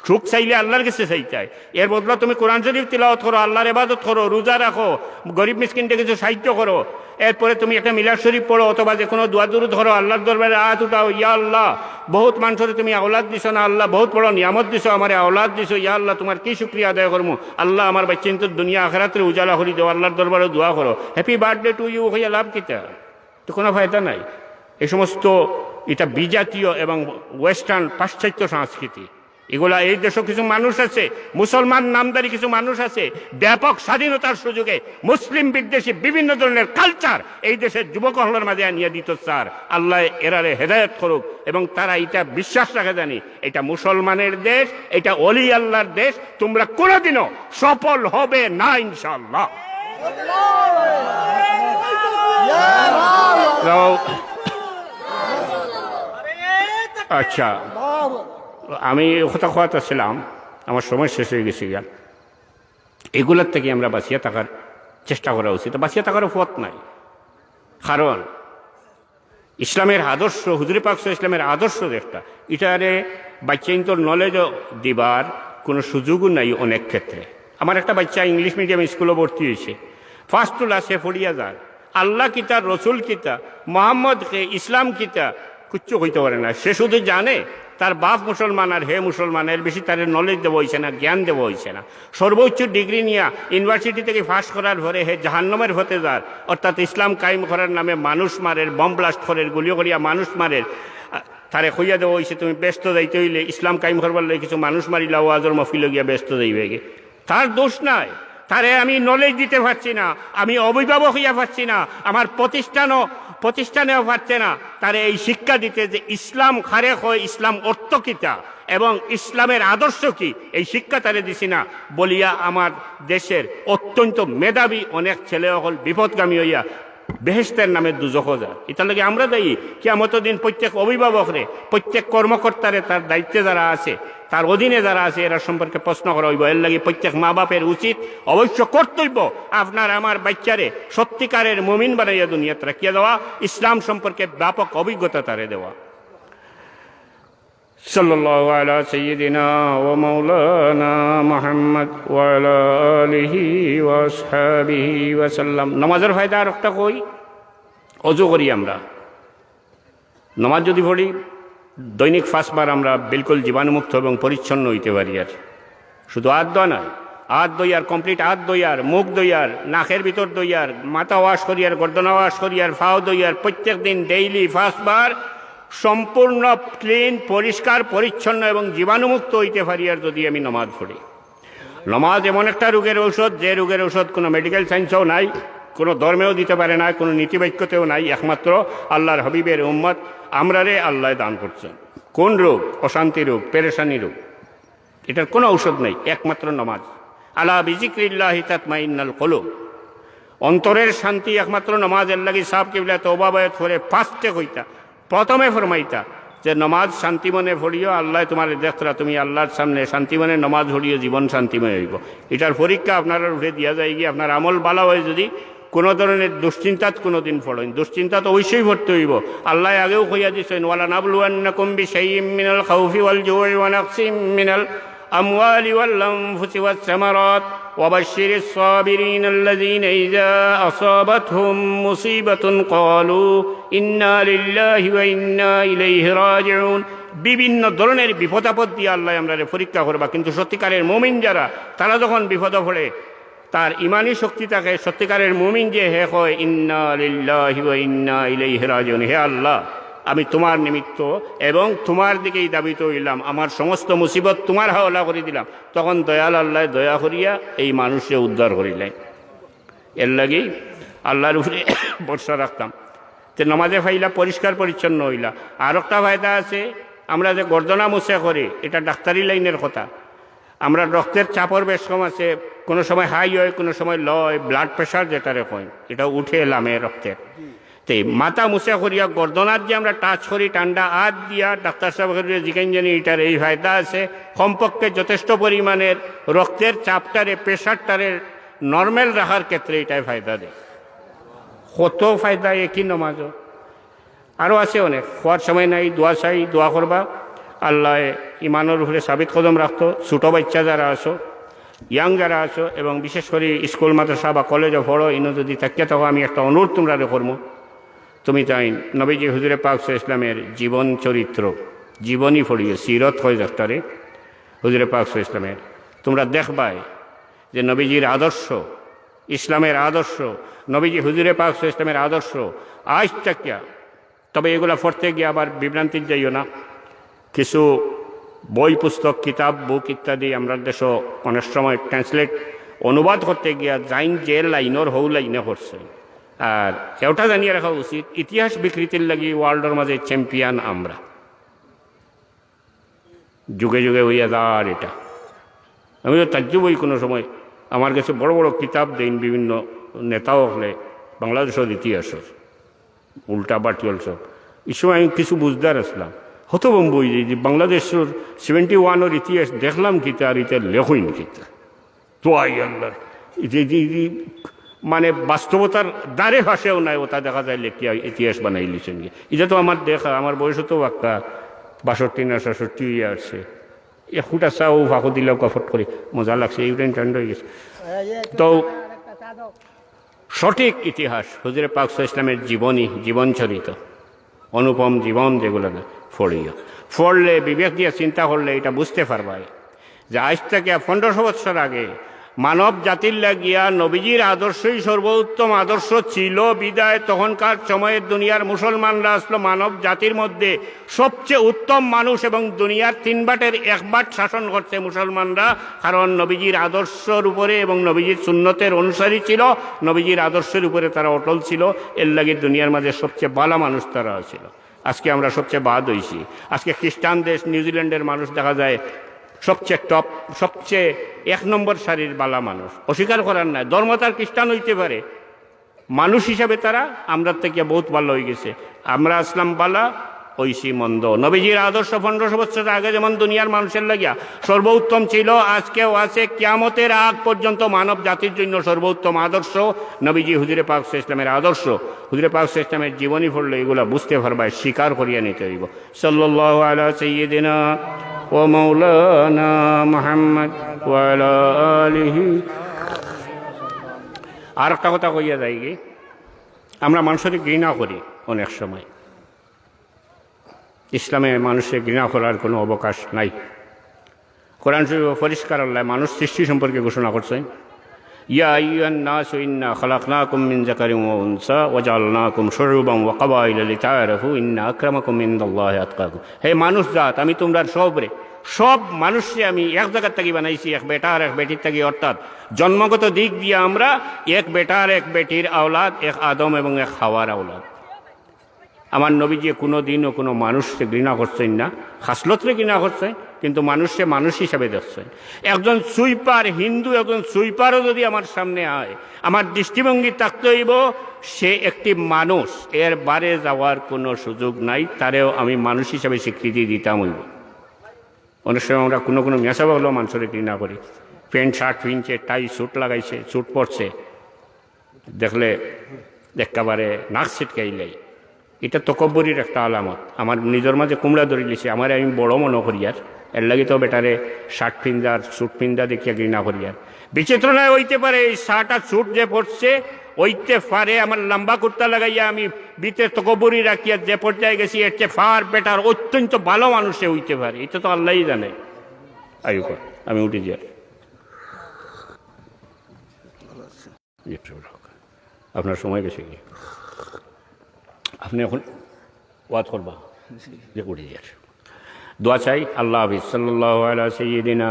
সুখ চাইলে আল্লার গেছে চাইতায়। এর বদলা তুমি কোরআন শরীফ তিলাওয়াত করো, আল্লার ইবাদত করো, রোজা রাখো, গরিব মিসকিনরে কিছু সাহায্য করো। এরপরে তুমি একটা মিলাদ শরীফ পড়ো অথবা যেকুনু দোয়া দুরুদ করো, আল্লার দরবারে আত উঠাও, "ইয়া আল্লা, বউত মানষরে তুমি আওলাদ দিছো না আল্লা, বউত বড় নিয়ামত দিছো, আমারে আওলাদ দিছো, ইয়া আল্লা তুমার কি শুকরিয়া আদায় করমু, আল্লা আমার বাইচ্চাইন্তর দুনিয়া আখেরাতরে উজালা করি দেও", আল্লার দরবারে দোয়া করো। "Happy birthday to you" কইয়া লাভ কিতা? তো কুনু ফায়দা নাই। এই সমস্ত, ইটা বিজাতীয় এবং ওয়েস্টার্ন, পাশ্চাত্য সংস্কৃতি। এগুলা এই দেশো কিছু মানুষ আছে, মুসলমান নামধারী কিছু মানুষ আছে, ব্যাপক স্বাধীনতার সুযোগে মুসলিম বিদ্বেষী বিভিন্ন ধরনের কালচার এই দেশের যুবক অকলর মাঝে আনিয়া দিতো চার। আল্লায় এরারে হেদায়েত করুক এবং তারা ইটা বিশ্বাস রাখে জানি, ইটা মুসলমানের দেশ, ইটা অলি আল্লার দেশ, তুমরা কোনোদিনও সফল হবে না ইনশাআল্লাহ। তো, আচ্ছা, আমি কথা কওয়াত আছিলাম, আমার সময় শেষ অই গেছে গিয়া। এগুলার থাকি আমরা বাঁচিয়া থাকার চেষ্টা করা উচিত, বাঁচিয়া থাকার পথ নাই। কারণ ইসলামের আদর্শ, হুজুরে পাক সাল্লাল্লাহু আলাইহি ওয়াসাল্লামের আদর্শ যেটা, ইটারে বাইচ্চাইন্তর নলেজও দিবার কুনু সুযোগও নাই অনেক ক্ষেত্রে। আমার একটা বাইচ্চা ইংলিশ মিডিয়াম স্কুলো ভর্তি অইছে, ফার্স্ট ক্লাসে পড়িয়া যার, আল্লা কিতা, রসুল কিতা, মোহাম্মদ কে, ইসলাম কিতা, কিচ্ছু কইতে পারে না। সে শুধু জানে তার বাপ মুসলমান আর হে মুসলমান, এর বেশি তারে নলেজ দেওয়া অইছে না, জ্ঞান দেওয়া অইছে না। সর্বোচ্চ ডিগ্রি নিয়া ইউনিভার্সিটি থাকি পাস করার পরে হে জাহান্নামের পথে যার, অর্থাৎ ইসলাম কায়েম করার নামে মানুষ মারের, বোম ব্লাস্ট করের, গুলি করিয়া মানুষ মারের। আ, তারে কইয়া দেওয়া অইছে, "তুমি বেহেস্তো যাইতে অইলে ইসলাম কায়েম করবার লাগি কিছু মানুষ মারিলাও, ওয়াজর মহফিলো গিয়া বেহেস্তো যাইবায়গি।" তার দোষ নাই, তারে আমি নলেজ দিতে পারছি না, আমি অভিভাবক অইয়া পারছি না, আমার প্রতিষ্ঠানও, প্রতিষ্ঠানেও পারছে না তারে এই শিক্ষা দিতে যে ইসলাম কারে কয়, ইসলাম অর্থ কিতা এবং ইসলামের আদর্শ কি, এই শিক্ষা তারে দিছি না বলিয়া আমার দেশের অত্যন্ত মেধাবী অনেক ছেলে অকল বিপথগামী অইয়া বেহেশতের নামে দুজখো যার। ইতার লাগি আমরা দায়ী। কিয়ামতর দিন প্রত্যেক অভিভাবকরে, প্রত্যেক কর্মকর্তারে, তার দায়িত্বে যারা আছে, তার অধীনে যারা আছে, এরা সম্পর্কে প্রশ্ন করা অইবো। এর লাগি প্রত্যেক মা বাপের উচিত, অবশ্য কর্তব্য, আপনার আমার বাচ্চারে সত্যিকারের মুমিন বানাইয়া দুনিয়াত রাখিয়া দেওয়া, ইসলাম সম্পর্কে ব্যাপক অভিজ্ঞতা তারে দেওয়া। সাল্লাল্লাহু আলা সাইয়্যিদিনা ওয়া মাওলানা মুহাম্মদ ওয়া আলা আলিহি ওয়া আসহাবিহি ওয়া সাল্লাম। নামাজের ফায়দা আর একটা কই, অজু করি আমরা। নামাজ যদি পড়ি, দৈনিক পাঁচবার আমরা বিলকুল জীবাণুমুক্ত এবং পরিচ্ছন্ন অইতে পারি। আর শুধু আত ধোয়া নয়, আত ধইয়ার, কমপ্লিট আত ধইয়ার, মুখ ধইয়ার, নাকের ভিতর ধইয়ার, মাথা ওয়াশ করিয়ার, গর্দনা ওয়াশ করিয়ার, পাও ধইয়ার, প্রত্যেক দিন ডেইলি পাঁচবার সম্পূর্ণ ক্লিন, পরিষ্কার, পরিচ্ছন্ন এবং জীবাণুমুক্ত অইতে পারি আর যদি আমি নামাজ পড়ি। নামাজ এমন একটা রোগের ঔষধ, যে রোগের ঔষধ কোনো মেডিকেল সায়েন্সেও নাই, কোনো ধর্মেও দিতে পারে না, কোনো নীতিবাক্যতেও নাই, একমাত্র আল্লাহর হাবিবের উম্মত আমরারে আল্লায় দান করছেন। কোন রোগ? অশান্তি রোগ, পেরেশানি রোগ, এটার কোনো ঔষধ নেই, একমাত্র নামাজ। আলা বিজিক্রিল্লাহি তাতমাইন্নাল কুলুব। অন্তরের শান্তি একমাত্র নামাজ। এর লাগি সাব কিবলা তওবা বায়াত করে ফার্স্টে কইতা, প্রথমে ফরমাইতা, তে নমাজ শান্তি মনে পড়িও, আল্লায় তুমারে দেখতরা, তুমি আল্লার সামনে শান্তি মনে নমাজ পড়িও, জীবন শান্তিময় অইবো। ইটার পরীক্ষা আপনারার উপরে দিয়া যায়গি, আপনার আমল ভালা অয় যদি, কুনু ধরনের দুশ্চিন্তাত কুনুদিন পড়ইন, দুশ্চিন্তাত অবশ্যই পড়তে অইবো। আল্লায় আগেউ কইয়া দিছইন, "ওয়ালানাবলুওয়ান্নাকুম বিশাইইম মিনাল খাউফি ওয়াল জুই ওয়া নাকসিম মিনাল الأموال والأنفس والثمرات وبشر الصابرين الذين إذا أصابتهم مصيبة قالوا إنا لله وإنا إليه راجعون।" বিভিন্ন ধরনের বিপদ আপদ দিয়া আল্লায় আমরারে পরীক্ষা করবা, কিন্তু সত্যিকারের মুমিন যারা, তারা যখন বিপদে পড়ে, তার ইমানি শক্তি থাকে, সত্যিকারের মুমিন যে, হে কয়, "ইন্না লিল্লাহি ওয়া ইন্না ইলাইহি রাজিউন, হে আল্লাহ, আমি তুমার নিমিত্ত এবং তুমার দিকেই ধাবিত অইলাম, আমার সমস্ত মুসিবত তুমার হাওলা করি দিলাম।" তখন দয়াল আল্লায় দয়া করিয়া এই মানুষরে উদ্ধার করিলাইন। এরলাগি আল্লার উপরে ভরসা রাখতাম। তে নমাজে ফাইলা পরিষ্কার পরিচ্ছন্ন অইলা। আরোকটা ফায়দা আছে, আমরা যে গর্দনা মুছে করি, ইটা ডাক্তারি লাইনের কথা। আমরার রক্তের চাপর বেশ কম আছে, কুনু সময় high অয়, কুনু সময় low অয়, blood pressure যেটারে কয়, ইটা উঠে লামে রক্তের। তে মাথা মুছে করিয়া গর্দনাত যে আমরা touch করি, ঠান্ডা আত দিয়া, ডাক্তার সাবরে জিকাইন জানি, ইটার এই ফায়দা আছে, কমপক্ষে যথেষ্ট পরিমাণের রক্তের চাপটারে, pressureটারে normal রাখার ক্ষেত্রে ইটায় ফায়দা দেয়। কত ফায়দা একই নমাজও। আরো আছে অনেক। কওয়ার সময় নাই, দোয়া চাই, দোয়া করবা। আল্লায় ইমানর উপরে সাবিত কদম রাখতো। ছোট বাইচ্চা যারা আছো, young যারা আছো, এবং বিশেষ করি স্কুল, মাদ্রাসা বা কলেজো পড়ো, ইনো যদি থাকিয়া থাকো, আমি একটা অনুরোধ তুমরারে করমু। তুমি তাইন নবীজি হুজুরে পাক সাল্লাল্লাহু আলাইহি ওয়াসাল্লামের জীবন চরিত্র, জীবনী পড়িও, সিরত কয় যেটারে, হুজুরে পাক সাল্লাল্লাহু আলাইহি ওয়াসাল্লামের, তুমরা দেখবায় যে নবীজির আদর্শ, ইসলামের আদর্শ, নবীজি হুজুরে পাক সাল্লাল্লাহু আলাইহি ওয়াসাল্লামের আদর্শ আইজ থাকিয়া। তবে এগুলা পড়তে গিয়া আবার বিভ্রান্তিত যাইও না। কিছু বই, পুস্তক, কিতাব, book ইত্যাদি আমরার দেশো অনেক সময় translate, অনুবাদ করতে গিয়া যাইন যে লাইনর হউ লাইনে করছে। আর এটা জানিয়া রাখা উচিত, ইতিহাস বিকৃতির লাগি worldর মাঝে champion আমরা। যুগে যুগে অইয়া যার ইটা। আমি তো তাজ্জুব অই কুনু সময়, আমার গেছে বড় বড় কিতাব দেইন বিভিন্ন নেতা অকলে বাংলাদেশর ইতিহাসর, উল্টা বাটিয়াল সব। ই সময় আমি কিছু বুঝদার আছলাম, হতভম্ব অই যাই যে বাংলাদেশর seventy oneর ইতিহাস দেখলাম কিতা আর ইতা লেখইন কিতা। তো আই আল্লাহ, এই যে, যে, যে, মানে বাস্তবতার দ্বারে ফাঁসেও নাই, ওটা দেখা যায় লেখিয়া ইতিহাস বানাই লিছেন গিয়া। এটা তো আমার দেখা, আমার বয়সও তো বাক্কা বাষট্টি না সাতষট্টি অইয়া আসছে। এ ফুটা চা ও ফাঁকো দিলে কফট করি, মজা লাগছে, এই উঠেন ঠান্ডা হয়ে গেছে। তো সঠিক ইতিহাস, হুজুরে পাক সাল্লাল্লাহু আলাইহি ওয়াসাল্লামের জীবনী, জীবন চরিত, অনুপম জীবন যেগুলো না, পড়িও। পড়লে, বিবেক দিয়া চিন্তা করলে এটা বুঝতে পারবায় যে আজ থেকে পনেরোশো বছর আগে মানব জাতির লাগিয়া নবীজির আদর্শই সর্বোত্তম আদর্শ ছিল। বিদায় তখনকার সময়ের দুনিয়ার মুসলমানরা আসলো মানব জাতির মধ্যে সবচেয়ে উত্তম মানুষ এবং দুনিয়ার তিন ভাটের এক ভাট শাসন করছে মুসলমানরা, কারণ নবীজির আদর্শর উপরে এবং নবীজির সুন্নতের অনুসারী ছিল, নবীজির আদর্শের উপরে তারা অটল ছিল, এর লাগি দুনিয়ার মাঝে সবচেয়ে ভালা মানুষ তারা ছিল। আজকে আমরা সবচেয়ে বাদ হইছি। আজকে খ্রিস্টান দেশ নিউজিল্যান্ডের মানুষ দেখা যায় সবচেয়ে top, সবচেয়ে এক নম্বর সারির ভালা মানুষ। অস্বীকার করার নাই, ধর্ম তার খ্রিস্টান হইতে পারে, মানুষ হিসাবে তারা আমরার থেকে বহুত ভালা হয়ে গেছে। আমরা আসলাম ভালা, হইছি মন্দ। নবীজির আদর্শ পনেরোশো বছর আগে যেমন দুনিয়ার মানুষের লাগিয়া সর্বোত্তম ছিল, আজকেও আছে, কিয়ামতের আগ পর্যন্ত মানব জাতির জন্য সর্বোত্তম আদর্শ নবীজি হুজুরে পাক সাল্লাল্লাহু আলাইহি ওয়াসাল্লামের আদর্শ। হুজুরে পাক সাল্লাল্লাহু আলাইহি ওয়াসাল্লামের জীবনী পড়লে এগুলা বুঝতে পারবায়, স্বীকার করিয়া নিতে হইব। সাল্লাল্লাহু আলা সাইয়্যিদিনা ওয়া মাওলানা মুহাম্মদ ওয়া আলা আলিহি। আর একটা কথা কইয়া যাইগি, আমরা মানুষরে ঘৃণা করি অনেক সময়। ইসলামে মানুষরে ঘৃণা করার কোনো অবকাশ নাই। কোরআন শরীফে পরিষ্কার আল্লাহ মানুষ সৃষ্টি সম্পর্কে ঘোষণা করছেন, "ইয়া আইয়ুহান নাসু ইন্না খালাকনাকুম মিন যাকারিন ওয়া উনসা ওয়া জাআলনাকুম শুউবান ওয়া কাবাইলা লিতাআরাফু ইন্না আকরামাকুম ইনদাল্লাহি আতকাকুম।" হে মানুষ জাত, আমি তোমরার সবরে, সব মানুষরে আমি এক জায়গার থাকি বানাইছি, এক বেটা আর এক বেটির থাকি, অর্থাৎ জন্মগত দিক দিয়া আমরা এক বেটা আর এক বেটির আওলাদ, এক আদম এবং এক হাওয়ার আওলাদ। আমার নবীজি কোনো দিনও কোনো মানুষরে ঘৃণা করছেন না, খাসলতরে ঘৃণা করছেন, কিন্তু মানুষরে মানুষ হিসাবে দেখছেন। একজন সুইপার, হিন্দু একজন সুইপারও যদি আমার সামনে আয়, আমার দৃষ্টিভঙ্গি থাকতে হইব সে একটি মানুষ, এর বারে যাওয়ার কোনো সুযোগ নাই, তারেও আমি মানুষ হিসাবে স্বীকৃতি দিতাম অইব। অনেক সময় আমরা কোনো কোনো মেসাব অকলও মানষরে ঘৃণা করি, প্যান্ট শার্ট পিনছে, টাই স্যুট লাগাইছে, স্যুট পরছে, দেখলে একেবারে নাক ছিটকাইলাই। ইটা তকব্বরির একটা আলামত। আমার নিজর মাঝে কুমড়া ধরিলিছে, আমারে আমি বড় মনো করিয়ার, এরলাগি তো বেটারে শার্ট পিন্দার, স্যুট পিন্দা দেখিয়া ঘৃণা করিয়ার। বিচিত্র নায়, অইতে পারে এই শার্ট আর স্যুট যে পরছে, অইতে পারে আমার লাম্বা কুর্তা লাগাইয়া আমি ভিতরে তকব্বরি রাখিয়া যে পর্যায়ে গেছি, এর চেয়ে far better অত্যন্ত ভালা মানুষ সে অইতে পারে, ইটা তো আল্লায়উ জানে। আইও কর, আমি উঠি যাই। আপনার সময় গেছে কি? আপনি এখন ওয়াজ করবা? যে উঠি যাই। দোয়া চাই, আল্লাহ হাফিজ। সাল্লাল্লাহু আলা সাইয়্যিদিনা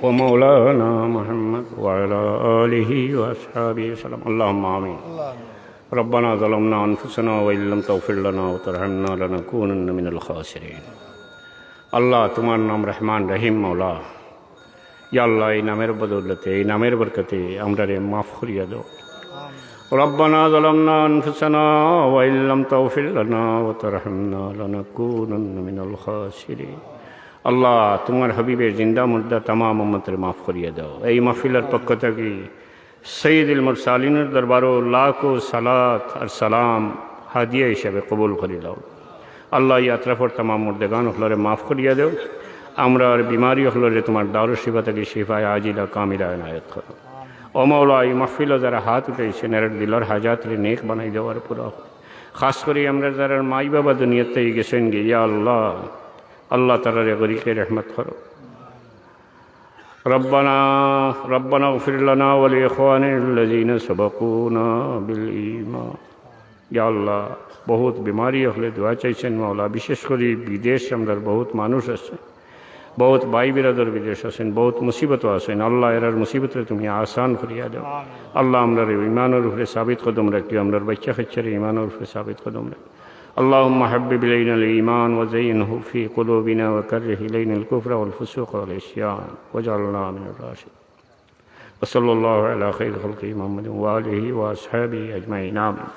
ওয়া মাওলানা মুহাম্মদ ওয়া আলা আলিহি ওয়া আসহাবিহি ওয়া সাল্লাম। আল্লাহুম্মা আমিন। ربنا ظلمنا أنفسنا وإن لم تغفر لنا وترحمنا لنكونن من الخاسرين। আল্লাহ, তোমার নাম রহমান রহিম, মাওলা। ইয়া আল্লাহ, এই নামের বদৌলতে, এই নামের বরকতে আমরারে মাফ করিয়া দাও। ربنا ظلمنا أنفسنا وإن لم تغفر لنا وترحمنا لنكونن من الخاسرين। আল্লাহ, তোমার হাবিবের জিন্দা মুর্দা তামাম উম্মতরে মাফ করিয়া দাও। এই মাহফিলের পক্ষ থাকি সৈয়দুল মুরসালিনের দরবারো লাখো সালাত আর সালাম হাদিয়া হিসাবে কবুল করি লও। আল্লাহ, ই আতরাফর তামাম মুর্দেগান অকলরে মাফ করিয়া দেও। আমরার বিমারি অকলরে তোমার দারুশ শিফা থাকি শিফায়ে আজিলা কামিলা এনায়েত করো। ও মাওলা, ই মাহফিলো যারা হাত উঠাইছইন, এরার দিলর হাজাতরে নেক বানাই দেও আর পুরা করো। খাস করি আমরার যারার মাই বাবা দুনিয়াত থাকি গেছইন গি, ইয়া আল্লাহ, আল্লাহ তারারে গরিকে রহমত করো। ربنا ربنا اغفر لنا ولإخواننا الذين سبقونا بالإيمان। ইয়া আল্লাহ, বহুত বিমারি অকলে দোয়া চাইছইন মাওলা, বিশেষ করি বিদেশ আমরার বহুত মানুষ আছে, বহুত ভাই বিরাদর বিদেশ আছইন, বহুত মুসিবতো আছইন। আল্লাহ, এরার মুসিবতরে তুমি আসান করিয়া দেও। আল্লাহ, আমরারে ইমানর উপরে সাবিত কদম রাখিও, আমরার বাইচ্চা কাইচ্চারে ইমানর উপরে সাবিত কদম রাখিও। اللهم حبب إلينا الإيمان وزينه في قلوبنا وكره إلينا الكفر والفسوق والعصيان واجعلنا من الراشدين. وصلى الله على خير خلقه محمد وآله وأصحابه أجمعين. آمين.